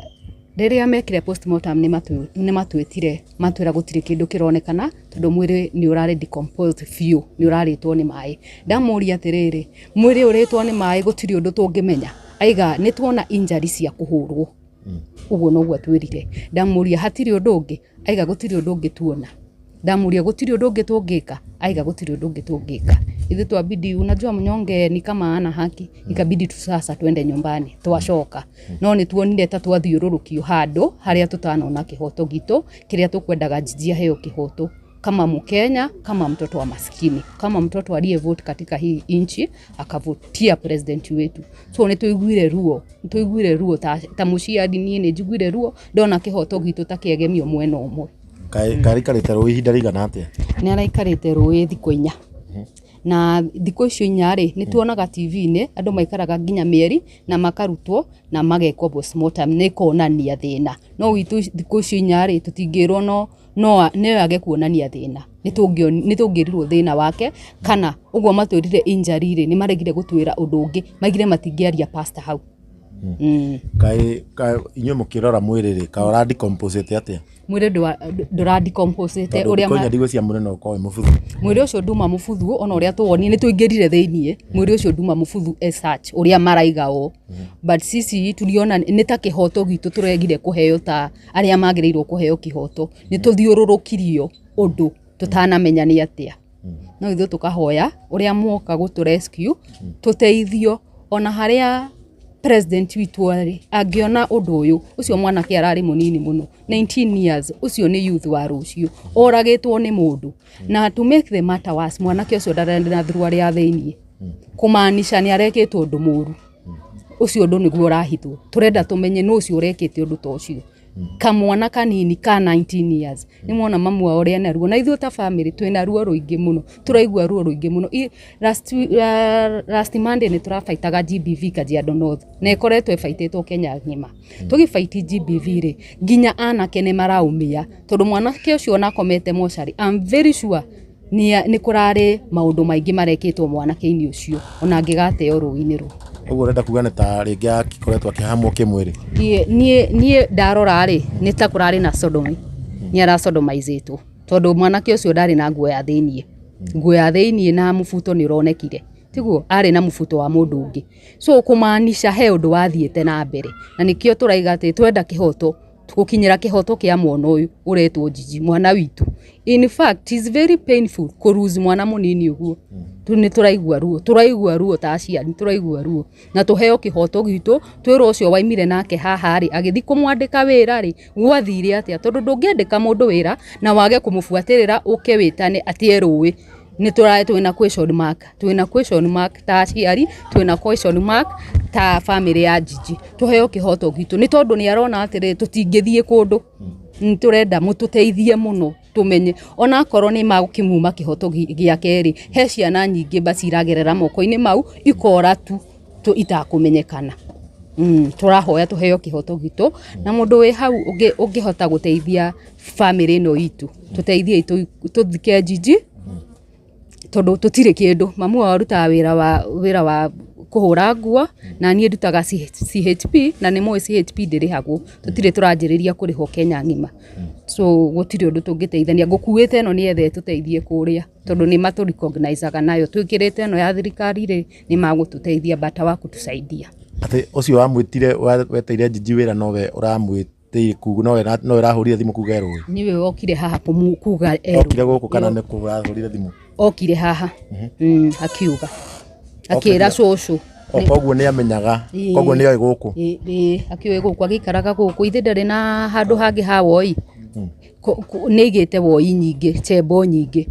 rĩrĩa mekire postmortem nĩ matwĩtire matwĩra gũtirĩ kĩndũ kĩronekana tondũ mwĩrĩ nĩ ũrarĩ decomposed biũ, nĩ ũrarĩtwo nĩ maĩ. Ndamũria atĩrĩrĩ, mwĩrĩ ũrĩtwo nĩ maĩ gũtirĩ ũndũ tũngĩmenya? Aiga nĩ tuona injury cia kũhũrwo. Ũguo noguo atwĩrire. Ndamũria hatirĩ ũndũ ũngĩ? Aiga gũtirĩ ũndũ ũngĩ tuona. Ndamũria gũtirĩ ũndũ ũngĩ tũngĩka? Aiga gũtirĩ ũndũ ũngĩ tũngĩka. Ithuĩ twabidi, unajua mnyonge ni kama hana haki, ikabidi tu sasa twende nyumbani, twacoka. No nĩ tuonire ta twathiũrũrũkio handũ harĩa tũtanona kĩhoto gitũ, kĩrĩa tũkwendaga Gigi aheo kĩhoto kama Mkenya, kama mtoto wa maskini, kama mtoto aliyevote katika hii nchi akavotia president wetu. So nĩ tũiguire ruo, nĩ tũiguire ruo ta mũciari niĩ nĩ njiguire ruo ndona kĩhoto gitũ ta kĩegemio mwena ũmwe. Karaikarĩte rũĩ ihinda rĩigana atĩa? Nĩ araikarĩte rũĩ thikũ 4. Na thikũ icio 4 rĩ, nĩ tuonaga TV-inĩ andũ maikaraga nginya mĩeri na makarutwo na magekwo postmortem nĩ kuonania thĩna. No gwitũ thikũ icio 4 rĩ, tũtingĩrwo no no age kuonania thĩna. Nĩ tũngĩrirwo thĩna wake kana ũguo matwĩrire injury rĩ, nĩ maregire gũtwĩra ũndũ ũngĩ, maigire matingĩaria pastor hau. Kaĩ inyuĩ mũkĩrora mwĩrĩ rĩ, kaĩ ũra decompose atĩa? Mwĩrĩ ndũra decompose ũrĩa ma... Ndigwĩciria mwĩrĩ no ũkorwo wĩ mũbuthu. Mwĩrĩ ũcio nduma mũbuthu ona ũrĩa tuonire nĩ tũingĩrire thĩiniĩ, mwĩrĩ ũcio nduma mũbuthu as such ũrĩa maraiga o. But sisi tuliona nĩ ta kĩhoto gitũ tũregire kũheo ta arĩa magĩrĩirwo kũheo kĩhoto. Nĩ tũthiũrũrũkirio ũndũ tũtanamenya nĩ atĩa. No ithuĩ tũkahoya ũrĩa mwoka gũtũ rescue tũteithio ona harĩa President witũ arĩ angĩona ũndũ ũyũ, ũcio mwanake ararĩ mũnini mũno, 19 years, ũcio nĩ youth wa rũciũ, oragĩtwo nĩ mũndũ. Na to make the matter worse, mwanake ũcio ndararĩ na thuruarĩ ya thĩiniĩ, kũmaanisha nĩ arekĩtwo ũndũ mũru. Ũcio ũndũ nĩguo ũrahithwo. Tũrenda tũmenye nũ ũcio ũrekĩte ũndũ ta ũcio. Kamwana kanini ka 19 years. Nĩ mwona mamu wao ũrĩa ena ruo. Na ithuĩ ta family twĩna ruo rũingĩ mũno. Tũraigua ruo rũingĩ mũno. Last Monday nĩ tũrabaitaga GBV Kajiado North. Na ĩkoretwo ĩbaitĩtwo Kenya ng'ima. Tũgĩbaiti GBV rĩ, nginya anake nĩ maraumia. Tondũ mwanake ũcio ona akomete mocarĩ, I'm very sure nĩ kũrarĩ maũndũ maingĩ marekĩtwo mwanake-inĩ ũcio ona angĩgateo rũĩ-inĩ rũu. Ũguo ũrenda kuga nĩ ta rĩngĩ akĩkoretwo akĩhamwo kĩmwĩrĩ? Niĩ ndarora rĩ, nĩ ta kũrarĩ na sodomy, nĩ aracodomaicĩtwo tondũ mwanake ũcio ndarĩ na nguo ya thĩiniĩ, nguo ya thĩiniĩ na mũbuto nĩ ũronekire, tiguo? Arĩ na mũbuto wa mũndũ ũngĩ, so kũmaanisha he ũndũ wathiĩte na mbere, na nĩkĩo tũraiga atĩ twenda kĩhoto, gũkinyĩra kĩhoto kĩa mwana ũyũ ũretwo Njiji, mwana witũ. In fact, it's very painful kũ lose mwana mũnini ũguo. Nĩ tũraigua ruo, tũraigua ruo ta aciari, tũraigua ruo. Na tũheo kĩhoto gitũ, twĩrwo ũcio waimire nake haha rĩ, agĩthiĩ kũmwandĩka wĩra rĩ, gwathire atĩa? Tondũ ndũngĩandĩka mũndũ wĩra na wage kũmũbuatĩrĩra ũke wĩtane atĩ e rũĩ. Nĩ twĩna question mark, twĩna question mark ta aciari, twĩna question mark ta family ya Njiji. Tũheo kĩhoto gitũ nĩ tondũ nĩ arona atĩrĩrĩ, tũtingĩthiĩ kũndũ. Nĩ tũrenda mũtũteithie mũno tũmenye ona akorwo nĩ magũkĩmuma kĩhoto gĩake rĩ, he ciana nyingĩ basi iragerera moko-inĩ mau ikora tu itakũmenyekana. Tũrahoya tũheo kĩhoto gitũ na mũndũ wĩ hau ũngĩhota gũteithia family ĩno itũ, tũteithie tũthike Njiji tondũ tũtirĩ kĩndũ. Mamu wao arutaga wĩra wa kũhũra nguo na niĩ ndutaga CHP na nĩ mũĩ CHP ndĩrĩhagwo, tũtirĩ tũranjĩrĩria kũrĩhwo Kenya ng'ima. So gũtirĩ ũndũ tũngĩteithania, ngũkuĩte ĩno nĩgetha ĩtũteithie kũrĩa tondũ nĩ matũ recognize nayo, twĩkĩrĩte ĩno ya thirikari rĩ, nĩ magũtũteithia but hawakutusaidia. Atĩ ũcio wamwĩtire weteire Njiji wĩra nowe ũramwĩtĩire kuga nowe ũrahũrire thimũ kuga e rũĩ? Nĩwe wokire haha kuga e rũĩ. Okire gũkũ kana nĩ kũrahũrire thimũ? Okire haha akiuga akĩra cũcũ. Koguo nĩ amenyaga, koguo nĩ oĩ gũkũ. Ĩĩ, akĩũĩ gũkũ, agĩikaraga gũkũ, ithe ndarĩ na handũ hangĩ ha woi, nĩ aigĩte woi nyingĩ, chembo nyingĩ.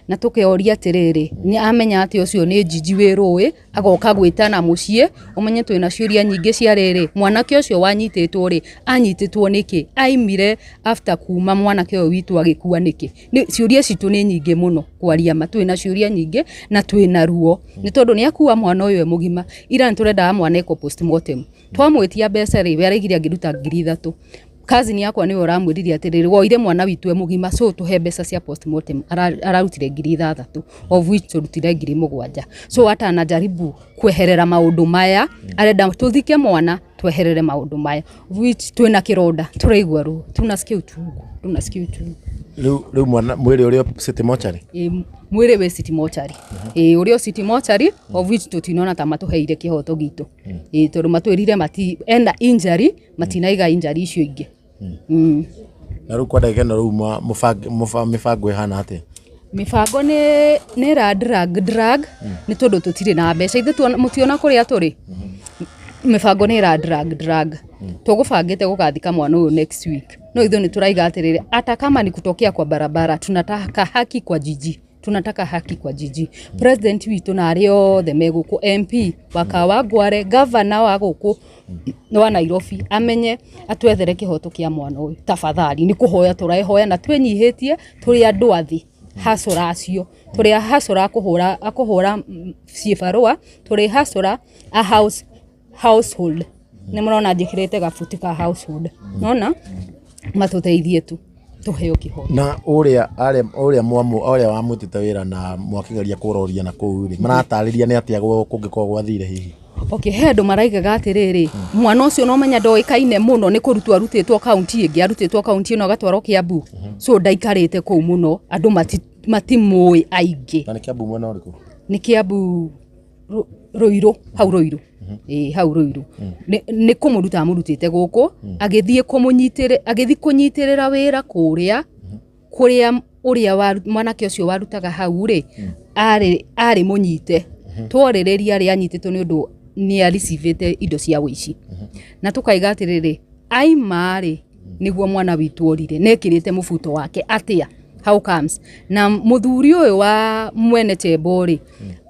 Na tũkeoria atĩrĩrĩ, nĩ amenya atĩ ũcio nĩ Njiji wĩ rũĩ, agoka gwĩtana mũciĩ, ũmenye twĩna ciũria nyingĩ cia rĩrĩ, mwanake ũcio wanyitĩtwo rĩ, anyitĩtwo nĩkĩ? Aimire after kuma mwanake ũyũ witũ agĩkua nĩkĩ? Ciũria citũ nĩ nyingĩ mũno kwaria ma, twĩna ciũria nyingĩ na twĩna ruo. Nĩ tondũ nĩ akua mwana ũyũ e mũgima, ira nĩ tũrendaga mwana ekwo postmortem. Twamwĩtia mbeca rĩ, we araigire angĩruta 3,000. Cousin yakwa nĩwe ũramwĩrire atĩrĩrĩ, woire mwana witũ e mũgima, so tũhe mbeca cia postmortem. Ararutire 6,000, of which tũrutire 7,000. So hata anajaribu kweherera maũndũ maya, arenda tũthike mwana, tweherere maũndũ maya, of which twĩna kĩronda, tũraigua ruo, tunasikia uchungu, tunasikia uchungu. Rĩu mwana mwĩrĩ ũrĩa City Mortuary? Ĩĩ, mwĩrĩ wĩ City Mortuary. Ĩĩ, ũrĩa City Mortuary, of which tũtinona ta matũheire kĩhoto gitũ. Ĩĩ, tondũ matwĩrire mati ena injury, matinaiga injury icio ingĩ. Na rĩu kwa ndagĩka ĩno rĩu mĩbango ĩhana atĩa? Mĩbango nĩ ra drag drag nĩ tondũ tũtirĩ na mbeca. Ithuĩ mũtiona kũrĩa tũrĩ? Mĩbango nĩ ra drag drag. Tũgũbangĩte gũgathika mwana ũyũ next week. No ithuĩ nĩ tũraiga atĩrĩrĩ, hata kama ni kutokea kwa barabara, tunataka haki kwa Njiji. Tunataka haki kwa Njiji. President witũ na arĩa othe me gũkũ, MP wa Kawangware, governor wa gũkũ wa Nairobi, amenye atwethere kĩhoto kĩa mwana ũyũ. Tafadhali, nĩ kũhoya tũrehoya na twĩnyihĩtie tũrĩ andũ a thĩ, hasũra acio. Tũrĩ a hasũra a kũhũra ciĩbarũa, tũrĩ hasũra a household. Nĩ mũrona njĩkĩrĩte gabuti ka household. Nona matũteithie tu tũheo kĩhoto. Na ũrĩa ũrĩa ũrĩa wamwĩtĩte wĩra na mwakĩgeria kũroria na kũu rĩ, maratarĩria nĩ atĩa kũngĩkorwo gwathire hihi? Okay, he andũ maraigaga atĩrĩrĩ, mwana ũcio no menya ndoĩkaine mũno nĩ kũrutwo arutĩtwo kaunti ĩngĩ, arutĩtwo kaunti ĩno agatwarwo Kiambu. So ndaikarĩte kũu mũno, andũ matimũĩ aingĩ. Na nĩ Kiambu mwena ũrĩkũ? Nĩ Kiambu Ruiru, hau Ruiru. Ĩĩ, hau Ruiru. Nĩ kũmũruta amũrutĩte gũkũ, agĩthiĩ kũmũnyitĩrĩra, agĩthiĩ kũnyitĩrĩra wĩra kũrĩa, kũrĩa ũrĩa wa mwanake ũcio warutaga hau rĩ, arĩ mũnyite. Tworĩrĩria arĩa anyitĩtwo nĩ ũndũ Nĩ aricivĩte indo cia wĩici na tũkaiga atĩrĩrĩ, aima rĩ, nĩguo mwana witũ orire na ekĩrĩte mũbuto wake atĩa? How comes? Na mũthuri ũyũ wa mwene tembo rĩ,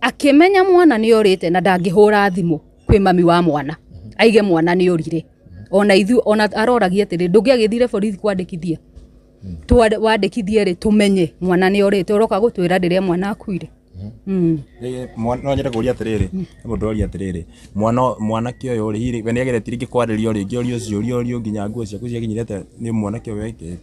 akĩmenya mwana nĩ orĩte na ndangĩhũra thimũ kwĩ mami wa mwana aige mwana nĩ orire. Ona ithuĩ ona aroragia atĩrĩ, ndũngĩagĩthire borithi kwandĩkithia? Wandĩkithie rĩ, tũmenye mwana nĩ orĩte, ũroka gũtwĩra rĩrĩa mwana akuire. No nyende kũria atĩrĩrĩ, he mũndũ ũroria atĩrĩrĩ, mwana mwanake ũyũ rĩ, hihi we nĩageretie rĩngĩ kwarĩrio rĩngĩ orio ciũria, orio nginya nguo ciaku ciakinyire atĩa, nĩ mwanake ũyũ wekĩte?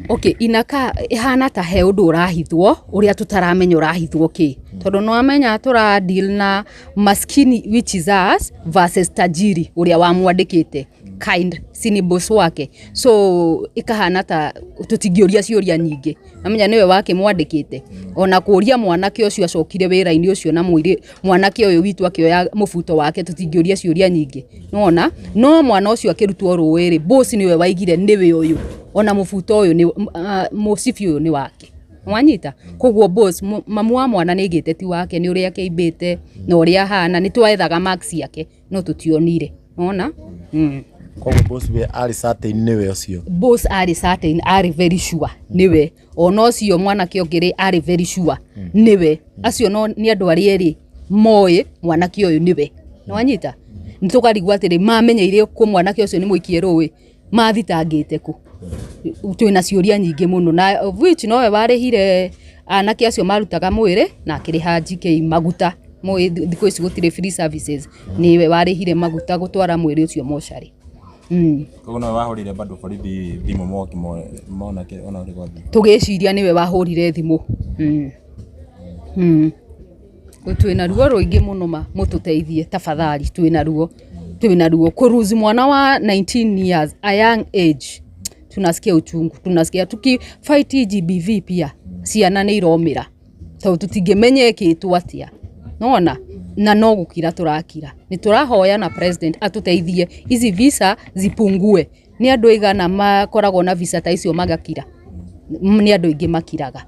Okay, inaka ĩhana ta he ũndũ ũrahithwo ũrĩa tũtaramenya ũrahithwo kĩ, tondũ nĩwamenya tũra deal na maskini, which is us, versus tajiri ũrĩa wamwandĩkĩte, kind sini boss wake. So ĩkahana ta tũtingĩũria ciũria nyingĩ, namenya nĩwe wakĩmwandĩkĩte. Ona kũria mwanake ũcio acokire wĩra-inĩ ũcio na mũirĩ mwanake ũyũ witũ akĩoya mũbuto wake, tũtingĩũria ciũria nyingĩ, nĩwona. No mwana ũcio akĩrutwo rũĩ rĩ, boss nĩwe waigire nĩwe ũyũ, ona mũbuto ũyũ nĩ mũcibi ũyũ nĩ wake, wanyita. Koguo boss, mamu wa mwana nĩ aigĩte ti wake, nĩ ũrĩa akĩimbĩte na ũrĩa ahana. Nĩ twethaga marks ciake no tũtionire, nĩwona. Koguo boss we arĩ certain nĩwe ũcio? Boss arĩ certain, arĩ very sure nĩwe. Ona ũcio mwanake ũngĩ rĩ, arĩ very sure nĩwe. Acio no nĩ andũ arĩa erĩ moĩ mwanake ũyũ nĩwe, nĩwanyita. Nĩtũkarigwo atĩrĩ, mamenyeire kũ mwanake ũcio nĩ mũikie rũĩ? Mathitangĩte kũ? Twĩna ciũria nyingĩ mũno, na of which nowe warĩhire anake acio marutaga mwĩrĩ na akĩrĩha GK maguta. Mũĩ thikũ ici gũtirĩ free services, nĩwe warĩhire maguta gũtwara mwĩrĩ ũcio mocarĩ. Koguo nowe wahũrĩire bado borithi thimũ moke mona ona ũrĩa gwathiĩ? Tũgĩciria nĩwe wahũrire thimũ. Twĩna ruo rũingĩ mũno, ma mũtũteithie tafadhali, twĩna ruo kũruzi mwana wa 19 years, a young age. Tunasikia uchungu, tunasikia tuki fight GBV pia ciana nĩ iromĩra, tondũ tũtingĩmenya ĩkĩtwo atĩa, nona na no gũkira tũrakira. Nĩ tũrahoya na president atũteithie hizi visa zipungue. Nĩ andũ aigana makoragwo na visa ta icio magakira? Nĩ andũ aingĩ makiraga.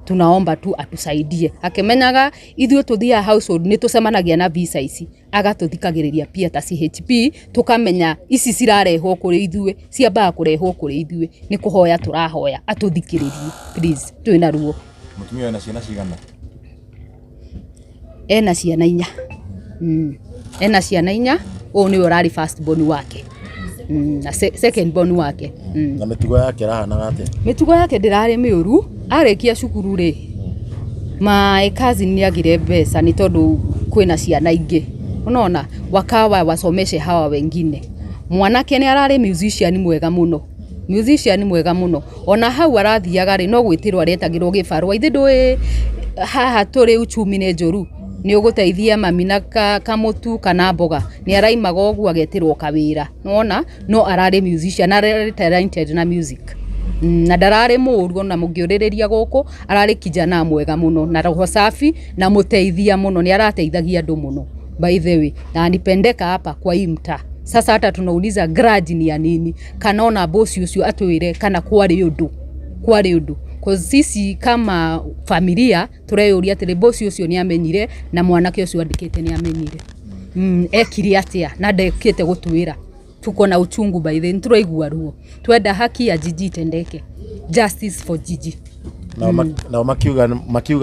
Tunaomba tu atusaidie, akĩmenyaga ithuĩ tũthiaga household nĩ tũcemanagia na visa ici, agatũthikagĩrĩria pia ta CHP, tũkamenya ici cirarehwo kũrĩ ithuĩ, ciambaga kũrehwo kũrĩ ithuĩ. Nĩ kũhoya tũrahoya atũthikĩrĩrie please, twĩna ruo. Mũtumia ena ciana cigana? Ena ciana inya. Ena ciana inya. Ũyũ nĩwe ũrarĩ first born wake, na second born wake. Na mĩtugo yake ĩrahanaga atĩa? Mĩtugo yake ndĩrarĩ mĩũru. Arĩkia cukuru rĩ, my cousin nĩ agire mbeca nĩ tondũ kwĩna ciana ingĩ, unaona, wakawa wasomeshe hawa wengine. Mwanake nĩ ararĩ musician mwega mũno, musician mwega mũno. Ona hau arathiaga rĩ, no gwĩtĩrwo aretagĩrwo gĩbarũa. Ithe ndũĩ haha tũrĩ uchumi nĩ njũru, nĩ ũgũteithia mami na kamũtu kana mboga. Nĩ araimaga ũguo agetĩrwo kawĩra, nĩwona. No ararĩ musician, ararĩ talented na music, na ndararĩ mũru. Ona mũngĩũrĩrĩria gũkũ, ararĩ kijana mwega mũno na roho safi na mũteithia mũno, nĩ arateithagia andũ mũno by the way, na anipendeka hapa kwa hii mtaa. Sasa hata tunauliza grudge ni ya nini, kana ona bosi ũcio atwĩre kana kwarĩ ũndũ, cause sisi kama familia tũreyũria atĩrĩ, bosi ũcio nĩ amenyire na mwanake ũcio andĩkĩte nĩ amenyire, ekire atĩa na ndekĩte gũtwĩra? Tuko na uchungu by the way, tũraigua ruo. Twenda haki ya Gigi itendeke, justice for Gigi. Nao makiuga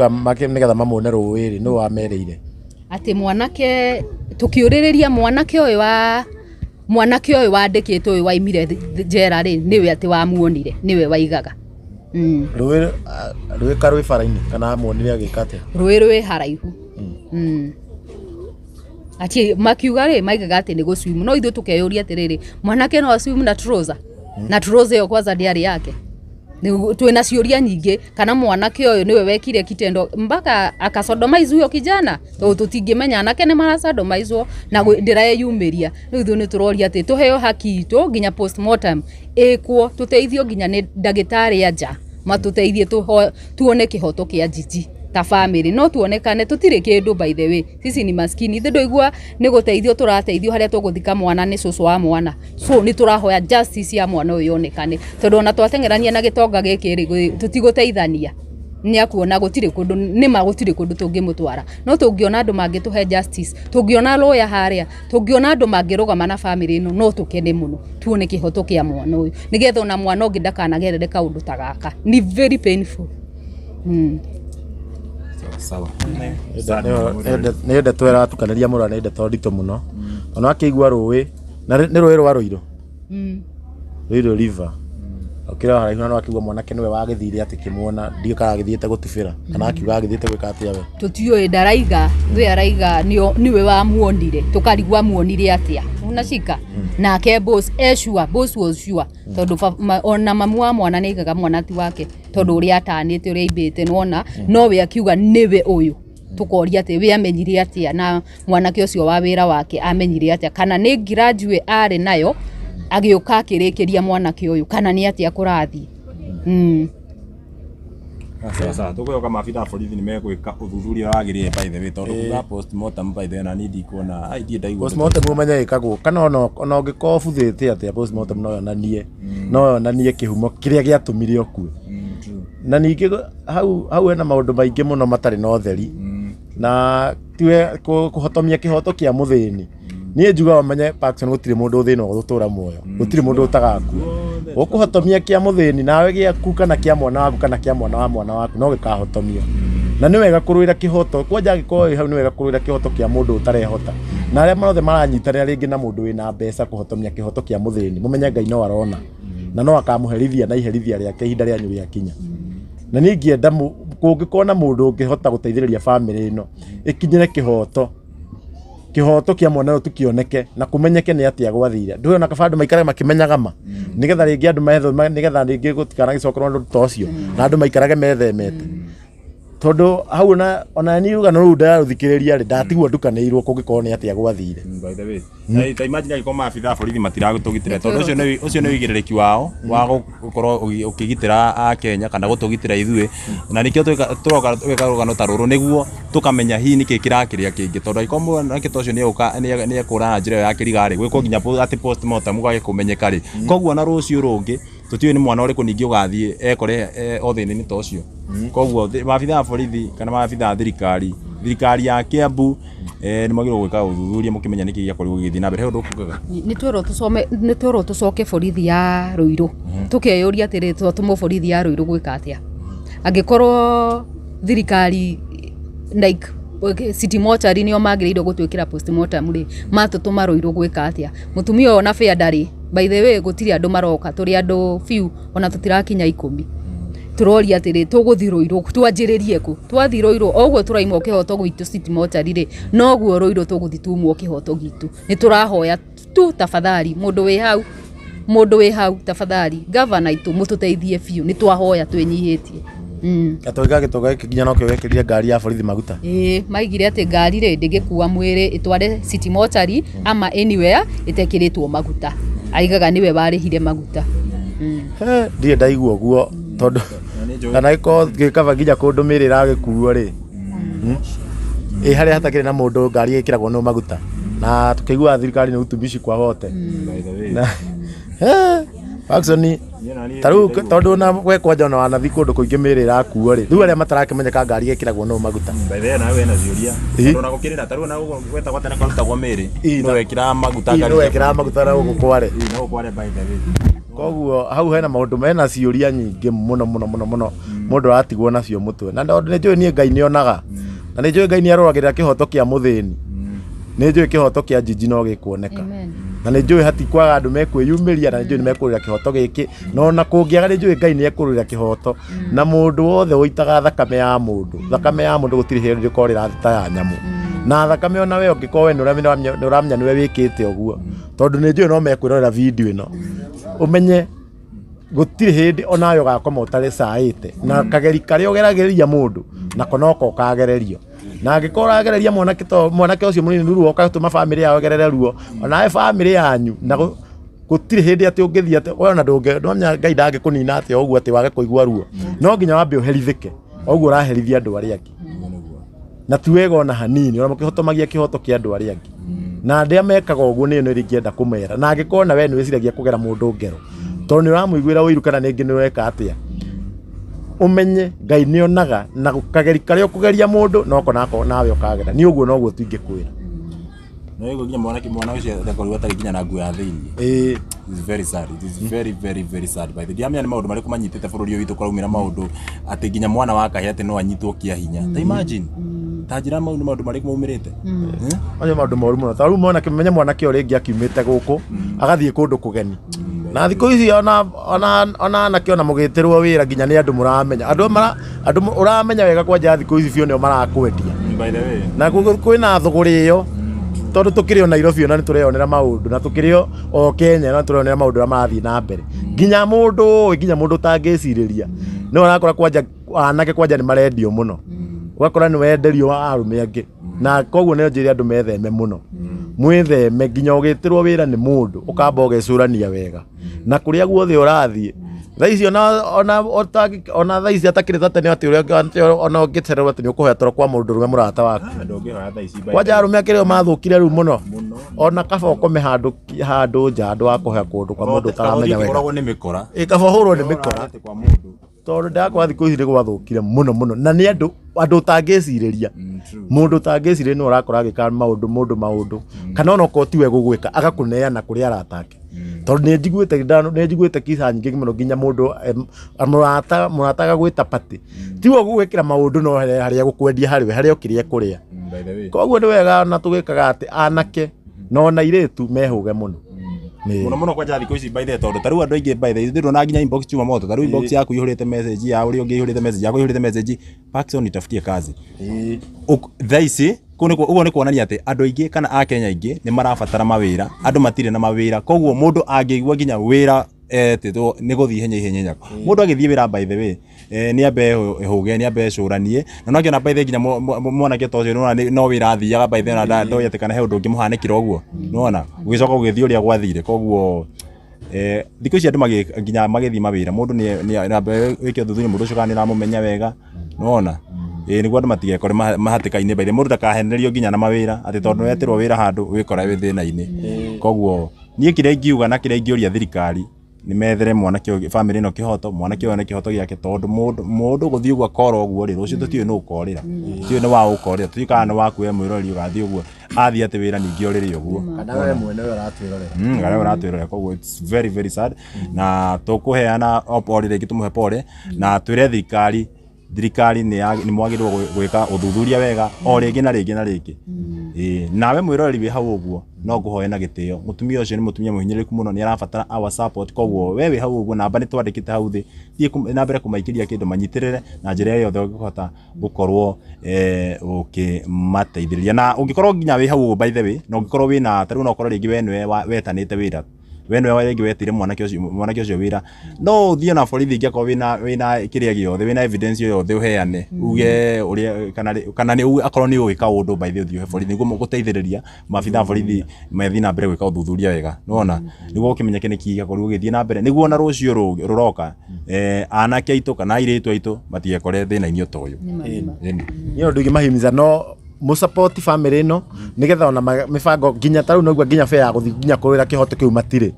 nĩgetha mamuone rũĩ rĩ, nũ wamerĩire? Atĩ mwanake, tũkĩũrĩrĩria mwanake ũyũ wandĩkĩtwo, ũyũ waimire njera rĩ, nĩwe atĩ wamuonire, nĩwe waigaga. Rũĩ rũĩ karũĩ bara-inĩ kana amuonire agĩka atĩa? Rũĩ rwĩ haraihu. Ati makiuga rĩ, maigaga atĩ nĩ gũswim, no ithuĩ tũkeyũria atĩrĩrĩ, mwanake no aswim na trouser? Na trouser ĩyo kwanza ndĩarĩ yake. Twĩna ciũria nyingĩ, kana mwanake ũyũ nĩwe wekire kitendo mpaka akasodomize huyo kijana, tondũ tũtingĩmenya anake nĩ marasodomizwo na ndĩreyumĩria. Rĩu ithuĩ nĩ tũroria atĩ tũheo haki itũ, nginya postmortem ĩkwo, tũteithio nginya nĩ ndagĩtarĩ anja matũteithie tuone kĩhoto kĩa Gigi ta family. No tuonekane tũtirĩ kĩndũ, by the way sisi ni maskini. Ithe ndũigua nĩ gũteithio tũrateithio harĩa tũgũthika mwana nĩ cũcũ wa mwana. So nĩ tũrahoya justice ya mwana ũyũ yonekane, tondũ ona twateng'erania na gĩtonga gĩkĩ rĩ, tũtigũteithania. Nĩ akuona gũtirĩ kũndũ, nĩma gũtirĩ kũndũ tũngĩmũtwara. No tũngĩona andũ mangĩtũhe justice, tũngĩona lawyer harĩa, tũngĩona andũ mangĩrũgama na bamĩrĩ ĩno, no tũkene mũno tuone kĩhoto kĩa mwana ũyũ, nĩgetha ona mwana ũngĩ ndakanagerere kaũndũ ta gaka. Ni very painful. Sawa. Nĩ ndeto ĩratukanĩria mũno, nĩ ndeto nditũ mũno. Ona akĩigua rũĩ, na nĩ rũĩ rwa Rũirũ, Rũirũ River, ũkĩrĩ o haraihu, na no akĩigua mwanake nĩwe wagĩthire atĩ kĩmuona, ndiũĩ kana agĩthiĩte gũtubĩra kana akiuga agĩthiĩte gwĩka atĩa we. Tũtiũĩ, ndaraiga, we araiga nĩwe wamuonire, tũkarigwo amuonire atĩa. Unashika nake boss e sure, boss was sure, tondũ ona mamu wa mwana nĩ aigaga mwana ti wake, tondũ ũrĩa atanĩte, ũrĩa aimbĩte, nĩwona nowe akiuga nĩwe ũyũ. Tũkoria atĩ we amenyire atĩa, na mwanake ũcio wa wĩra wake amenyire atĩa, kana nĩ graduate arĩ nayo agĩũka akĩrĩkĩria mwanake ũyũ, kana nĩ atĩa kũrathiĩ. Sawa sawa, tũkwĩhoka maabitha a borithi nĩ megwĩka ũthuthuria wagĩrĩire, by the way, tondũ kuga postmortem, by the way, na niĩ ndikuona ai ndirĩ ndaigua. Postmortem ũmenye ĩkagwo kana ona ũngĩkorwo ũbuthĩte atĩa, postmortem no yonanie kĩhumo kĩrĩa gĩatũmire ũkue. Na ningĩ hau hau hena maũndũ maingĩ mũno matarĩ na ũtheri, na tiwe kũhotomia kĩhoto kĩa mũthĩni. Niĩ njugaga ũmenye, Parkson, gũtirĩ mũndũ ũthĩna gũtũra muoyo, gũtirĩ mũndũ ũtagakua. Ũkũhotomia kĩa mũthĩni, nawe gĩaku kana kĩa mwana waku kana kĩa mwana wa mwana waku no gĩkahotomio. Na nĩ wega kũrũĩra kĩhoto kwanja, angĩkorwo wĩ hau, nĩ wega kũrũĩra kĩhoto kĩa mũndũ ũtarehota, na arĩa mothe maranyitanĩra rĩngĩ na mũndũ wĩna mbeca kũhotomia kĩhoto kĩa mũthĩni, mũmenye Ngai no arona na no akamũherithia na iherithia rĩake ihinda rĩanyu rĩakinya. Na niĩ ingĩenda kũngĩkorwo na mũndũ ũngĩhota gũteithĩrĩria bamĩrĩ ĩno ĩkinyĩre kĩhoto, kĩhoto kĩa mwana ũyũ tũkĩoneke na kũmenyeke nĩ atĩa gwathire. Ndũĩ ona kaba andũ maikarage makĩmenyaga ma, nĩgetha rĩngĩ andũ methome, nĩgetha rĩngĩ gũtikanagĩcokerwo ũndũ ta ũcio, na andũ maikarage methemete, tondũ hau ona niĩ rũgano rũu ndarũthikĩrĩria rĩ, ndatigwo ndukanĩirwo kũngĩkorwo nĩ atĩa gwathire. By the way, ta imagine angĩkorwo maabitha a borithi matiragũtũgitĩra, tondũ ũcio nĩ ũigĩrĩrĩki wao wa gũkorwo ũkĩgitĩra a Kenya kana gũtũgitĩra ithuĩ, na nĩkĩo tũroka gwĩka rũgano ta rũrũ nĩguo tũkamenya hihi nĩkĩ kĩrakĩrĩa kĩngĩ, tondũ angĩkorwo mwanake ta ũcio nĩegũka nĩekũra na njĩra ĩyo ya kĩriga rĩ, gwĩkwo nginya atĩ postmortem gwage kũmenyeka rĩ, koguo ona rũciũ rũngĩ tũtiũĩ nĩ mwana ũrĩkũ ningĩ ũgathiĩ ekore o thĩna-inĩ ta ũcio. Koguo maabitha a borithi kana maabitha a thirikari ya Kiambu nĩ mwagĩrĩirwo gwĩka ũthuthuria mũkĩmenya nĩkĩ gĩakorirwo gĩgĩthiĩ na mbere. He ũndũ ũkugaga? Nĩ twerwo tũcoke borithi ya Rũirũ. Tũkeyũria atĩrĩ, twatũmwo borithi ya Rũirũ gwĩka atĩa, angĩkorwo thirikari, like city mortuary, nĩo magĩrĩirwo gũtwĩkĩra postmortem rĩ, matũtũma Rũirũ gwĩka atĩa? Mũtumia ũyũ ona bĩa ndarĩ. By the way, gũtirĩ andũ maroka, tũrĩ andũ few, ona tũtirakinya 10. Tũroria atĩrĩ, tũgũthiĩ Rũirũ twanjĩrĩrie kũ? Twathiĩ Rũirũ, o ũguo tũraimwo kĩhoto gwitũ city mortuary rĩ, noguo Rũirũ tũgũthiĩ tumwo kĩhoto gitũ. Nĩ tũrahoya tu, tafadhali, mũndũ wĩ hau, mũndũ wĩ hau, tafadhali, gavana itũ, mũtũteithie biũ. Nĩ twahoya twĩnyihĩtie. Gatoiga gĩtonga gĩkĩ nginya nokĩo gekĩrire ngari ya borithi maguta. Ĩĩ, maigire atĩ ngari rĩ ndĩngĩkua mwĩrĩ ĩtware city mortuary ama anywhere ĩtekĩrĩtwo maguta. Aigaga nĩwe warĩhire maguta. He, ndirĩ ndaigua ũguo, tondũ kana gĩkorwo gĩkaba nginya kũndũ mĩrĩ ĩragĩkuo rĩ, ĩ harĩa hatakĩrĩ na mũndũ, ngari ĩkĩragwo no maguta, na tũkĩiguaga thirikari nĩ utumishi kwa wote. By the way. Na he, Parkson, ta rĩu tondũ na we kwanja ona wanathiĩ kũndũ kũingĩ mĩrĩ ĩrakuo rĩ, rĩu arĩa matarakĩmenyeka ngari ĩkĩragwo no maguta. By the way, nawe wena ciũria. Tondũ ona gũkĩrĩra ta rĩu ona ũguo gwetagwo atĩa na kwarutagwo mĩrĩ, no wekĩraga maguta ngari. No wekĩraga maguta na gũkũ kware. Ĩĩ, no kware, by the way. Koguo hau hena maũndũ mena ciũria nyingĩ mũno mũno mũno mũno mũndũ aratigwo nacio mũtwe, na tondũ nĩ njũĩ niĩ Ngai nĩonaga, na nĩ njũĩ Ngai nĩ arũagĩrĩra kĩhoto kĩa mũthĩni, nĩ njũĩ kĩhoto kĩa Njinji no gĩkuoneka. Amen. Na nĩ njũĩ hatikwaga andũ mekwĩyumĩria, na nĩ njũĩ nĩ mekũrũĩra kĩhoto gĩkĩ, na ona kũngĩaga nĩ njũĩ Ngai nĩ ekũrũĩra kĩhoto, na mũndũ wothe ũitaga thakame ya mũndũ, thakame ya mũndũ gũtirĩ hĩndĩ ĩkorwo ĩrathiĩ ta ya nyamũ, na thakame ona we ũngĩkorwo we nĩ ũramenya nĩwe wĩkĩte ũguo, tondũ nĩ njũĩ no mekwĩrorera video ĩno, ũmenye gũtirĩ hĩndĩ onawe ũgakoma ũtarĩ caĩte, na kageri karĩa ũgeragĩria mũndũ nako noko ũkagererio, na angĩkorwo ũragereria mwanake to mwanake ũcio mũnini ruo, ũgatũma bamĩrĩ yao ĩgerere ruo, onawe bamĩrĩ yanyu na gũtirĩ hĩndĩ atĩ ũngĩthiĩ atĩ we ona ndũngĩ ndwamenya Ngai ndangĩkũnina atĩ o ũguo atĩ wage kũigua ruo. No nginya wambe ũherithĩke o ũguo ũraherithia andũ arĩa angĩ, na ti wega ona hanini, ona mũkĩhotomagia kĩhoto kĩa andũ arĩa angĩ. Na arĩa mekaga ũguo nĩ rĩngĩenda kũmera, na angĩkorwo na we nĩ wĩciragia kũgera mũndũ ngero tondũ nĩ ũramũiguĩra ũiru kana rĩngĩ nĩ weka atĩa. Ũmenye Ngai nĩ onaga na kageri karĩa ũkũgeria mũndũ noko nako nawe ũkagera. Niĩ ũguo noguo tu ingĩkwĩra. No ĩguo nginya mwanake mwana ũcio akorirwo atarĩ nginya na nguo ya thĩinĩ. Ĩĩ. It is very sad. It is very very very sad by the way. Ndiramenya nĩ maũndũ marĩkũ manyitĩte bũrũri ũyũ witũ kũraumĩra maũndũ atĩ nginya mwana wa kahĩĩ atĩ no anyitwo kĩa hinya. Ta imagine. Ta njĩra mau nĩ maũndũ marĩkũ maumĩrĩte. Eh? Macio maũndũ moru mũno. Ta rĩu mwanake menye mwanake ũrĩa rĩngĩ akiumĩte gũkũ agathiĩ kũndũ kũgeni. Na thikũ ici ona ona ona anake ona mũgĩtĩrwo wĩra nginya nĩ andũ mũramenya. Andũ mara andũ ũramenya wega kwanja thikũ ici biũ nĩo marakwendia. By the way. Na kwĩna thũgũrĩ ĩyo tondũ tũkĩrĩ o Nairobi ona nĩ tũreyonera maũndũ na tũkĩrĩ o Kenya na tũreyonera maũndũ ũrĩa marathiĩ na mbere. Nginya mũndũ ũĩ nginya mũndũ ũtangĩcirĩria nĩ ũrakora kwanja anake kwanja nĩ marendio mũno. Ũgakora nĩ wenderio arũme angĩ. Na koguo nĩ njĩre andũ metheme mũno. Mwĩtheme nginya ũgĩtĩrwo wĩra nĩ mũndũ ũkamba ũgecũrania wega. Na kũrĩa guothe ũrathiĩ thaa ici ona ona ũtangĩ- ona thaa ici atakĩrĩ ta tene atĩ ũrĩa atĩ ona ũngĩcererwo atĩ nĩ ũkũhoya toro kwa mũndũ ũrũme mũrata waku. Ndũngĩhoya thaa ici by the Kwanja way. arũme akĩrĩ o mathũkire rĩu mũno. Mũno. Ona kaba ũkome handũ handũ nja handũ wa kũhoya kũndũ kwa mũndũ ũtaramenya wega. Ũragwo nĩ mĩkora. Ĩ kaba ũhũrwo nĩ mĩkora. Ũrarĩte kwa mũndũ. Tondũ ndakora thikũ ici nĩ gwathũkire mũno mũno na nĩ andũ andũ ũtangĩcirĩria. Mũndũ ũtangĩcirĩria nĩwe ũrakora agĩka maũndũ mũndũ maũndũ kana ona okorwo tiwe gũgwĩka agakũneana kũrĩ arata ake. Tondũ nĩ njiguĩte nĩ njiguĩte kisa nyingĩ mũno nginya mũndũ mũrata mũrata agagwĩta party. Tiwe ũgũgwĩkĩra maũndũ no harĩa egũkwendia harĩ we harĩa okĩrĩa ekũrĩa. By the way. Koguo nĩ wega ona tũgĩkaga atĩ anake na ona airĩtu mehũge mũno. Nĩ. Mũno mũno kwanja thikũ ici by the way tondũ ta rĩu andũ aingĩ by the way ndĩrona nginya inbox chuma moto ta rĩu inbox yaku ihũrĩte message ya ũrĩa ũngĩ ihũrĩte message yaku ihũrĩte message Paxson nitafutie kazi. Thaa ici kũu nĩ ũguo nĩ kuonania atĩ andũ aingĩ kana akenya aingĩ nĩ marabatara mawĩra andũ matirĩ na mawĩra koguo mũndũ angĩigua nginya wĩra etĩtwo nĩ gũthiĩ ihenya ihenya ihenya mũndũ agĩthiĩ wĩra by the way nĩ ambe ehũge nĩ ambe ecũranie na no akĩona by the way nginya mwanake ta ũcio nĩwona no wĩra athiaga by the way ona ndoĩ atĩ kana he ũndũ ũngĩ mũhanĩkire ũguo nĩwona gũgĩcoka gũgĩthiĩ ũrĩa gwathire koguo thikũ ici andũ nginya magĩthiĩ mawĩra mũndũ nĩ ambe wĩke ũthuthuria mũndũ ũcio kana nĩ ũramũmenya wega nĩwona ĩĩ nĩguo andũ matigekore mahatĩka-inĩ by the way mũndũ ndakahenererio nginya na mawĩra atĩ tondũ nĩwetĩrwo wĩra handũ wĩkore wĩ thĩna-inĩ koguo niĩ kĩrĩa ingiuga na kĩrĩa ingĩũria thirikari nĩ methere mwanake ũyũ bamĩrĩ ĩno kĩhoto mwanake ũyũ one kĩhoto gĩake tondũ mũndũ mũndũ gũthiĩ ũguo akora ũguo rĩ rũciũ tũtiũĩ nũ ũkorĩra tũtiũĩ nĩ wa ũkorĩra tũtiũĩ kana nĩ waku we mwĩroreri ũgathiĩ ũguo athiĩ atĩ wĩra ningĩ orĩre ũguo Kana we mwene ũyũ ũratwĩrorera. Kana we ũratwĩrorera koguo it's very very sad na tũkũheana o pole rĩngĩ tũmũhe pole na twĩre thirikari thirikari nĩ nĩ mwagĩrĩirwo gwĩka ũthuthuria wega o rĩngĩ na rĩngĩ na rĩngĩ. Ĩĩ nawe mwĩroreri wĩ hau ũguo no ngũhoe na gĩtĩo mũtumia ũcio nĩ mũtumia mũhinyĩrĩrĩku mũno nĩ arabatara our support koguo we wĩ hau ũguo namba nĩ twandĩkĩte hau thĩ thiĩ na mbere kũmaikĩria kĩndũ manyitĩrĩre na njĩra ĩrĩa yothe ũngĩhota gũkorwo ũkĩmateithĩrĩria. Na ũngĩkorwo nginya wĩ hau ũguo by the way na ũngĩkorwo wĩna ta rĩu no ũkorwo rĩngĩ we nĩwe wetanĩte wĩra we nĩwe rĩngĩ wetire mwanake ũcio mwanake ũcio wĩra no ũthiĩ na borithi ingĩkorwo wĩna wĩna kĩrĩa gĩothe wĩna evidence o yothe ũheane uge ũrĩa kana kana nĩ uge akorwo nĩ ũĩ kaũndũ by the way ũthiĩ ũhe borithi nĩguo gũteithĩrĩria maabitha a borithi mathiĩ na mbere gwĩka ũthuthuria wega nĩwona nĩguo gũkĩmenyeke nĩkĩ gĩakorirwo gĩgĩthiĩ na mbere nĩguo ona rũciũ rũroka anake aitũ kana airĩtu aitũ matigekore thĩna-inĩ o ta ũyũ. Ĩni. Niĩ ũndũ ingĩmahimiza no mũsupport family ĩno nĩgetha ona mĩbango nginya ta rĩu naigua nginya fare ya gũthiĩ nginya kũrũĩra kĩhoto kĩu matirĩ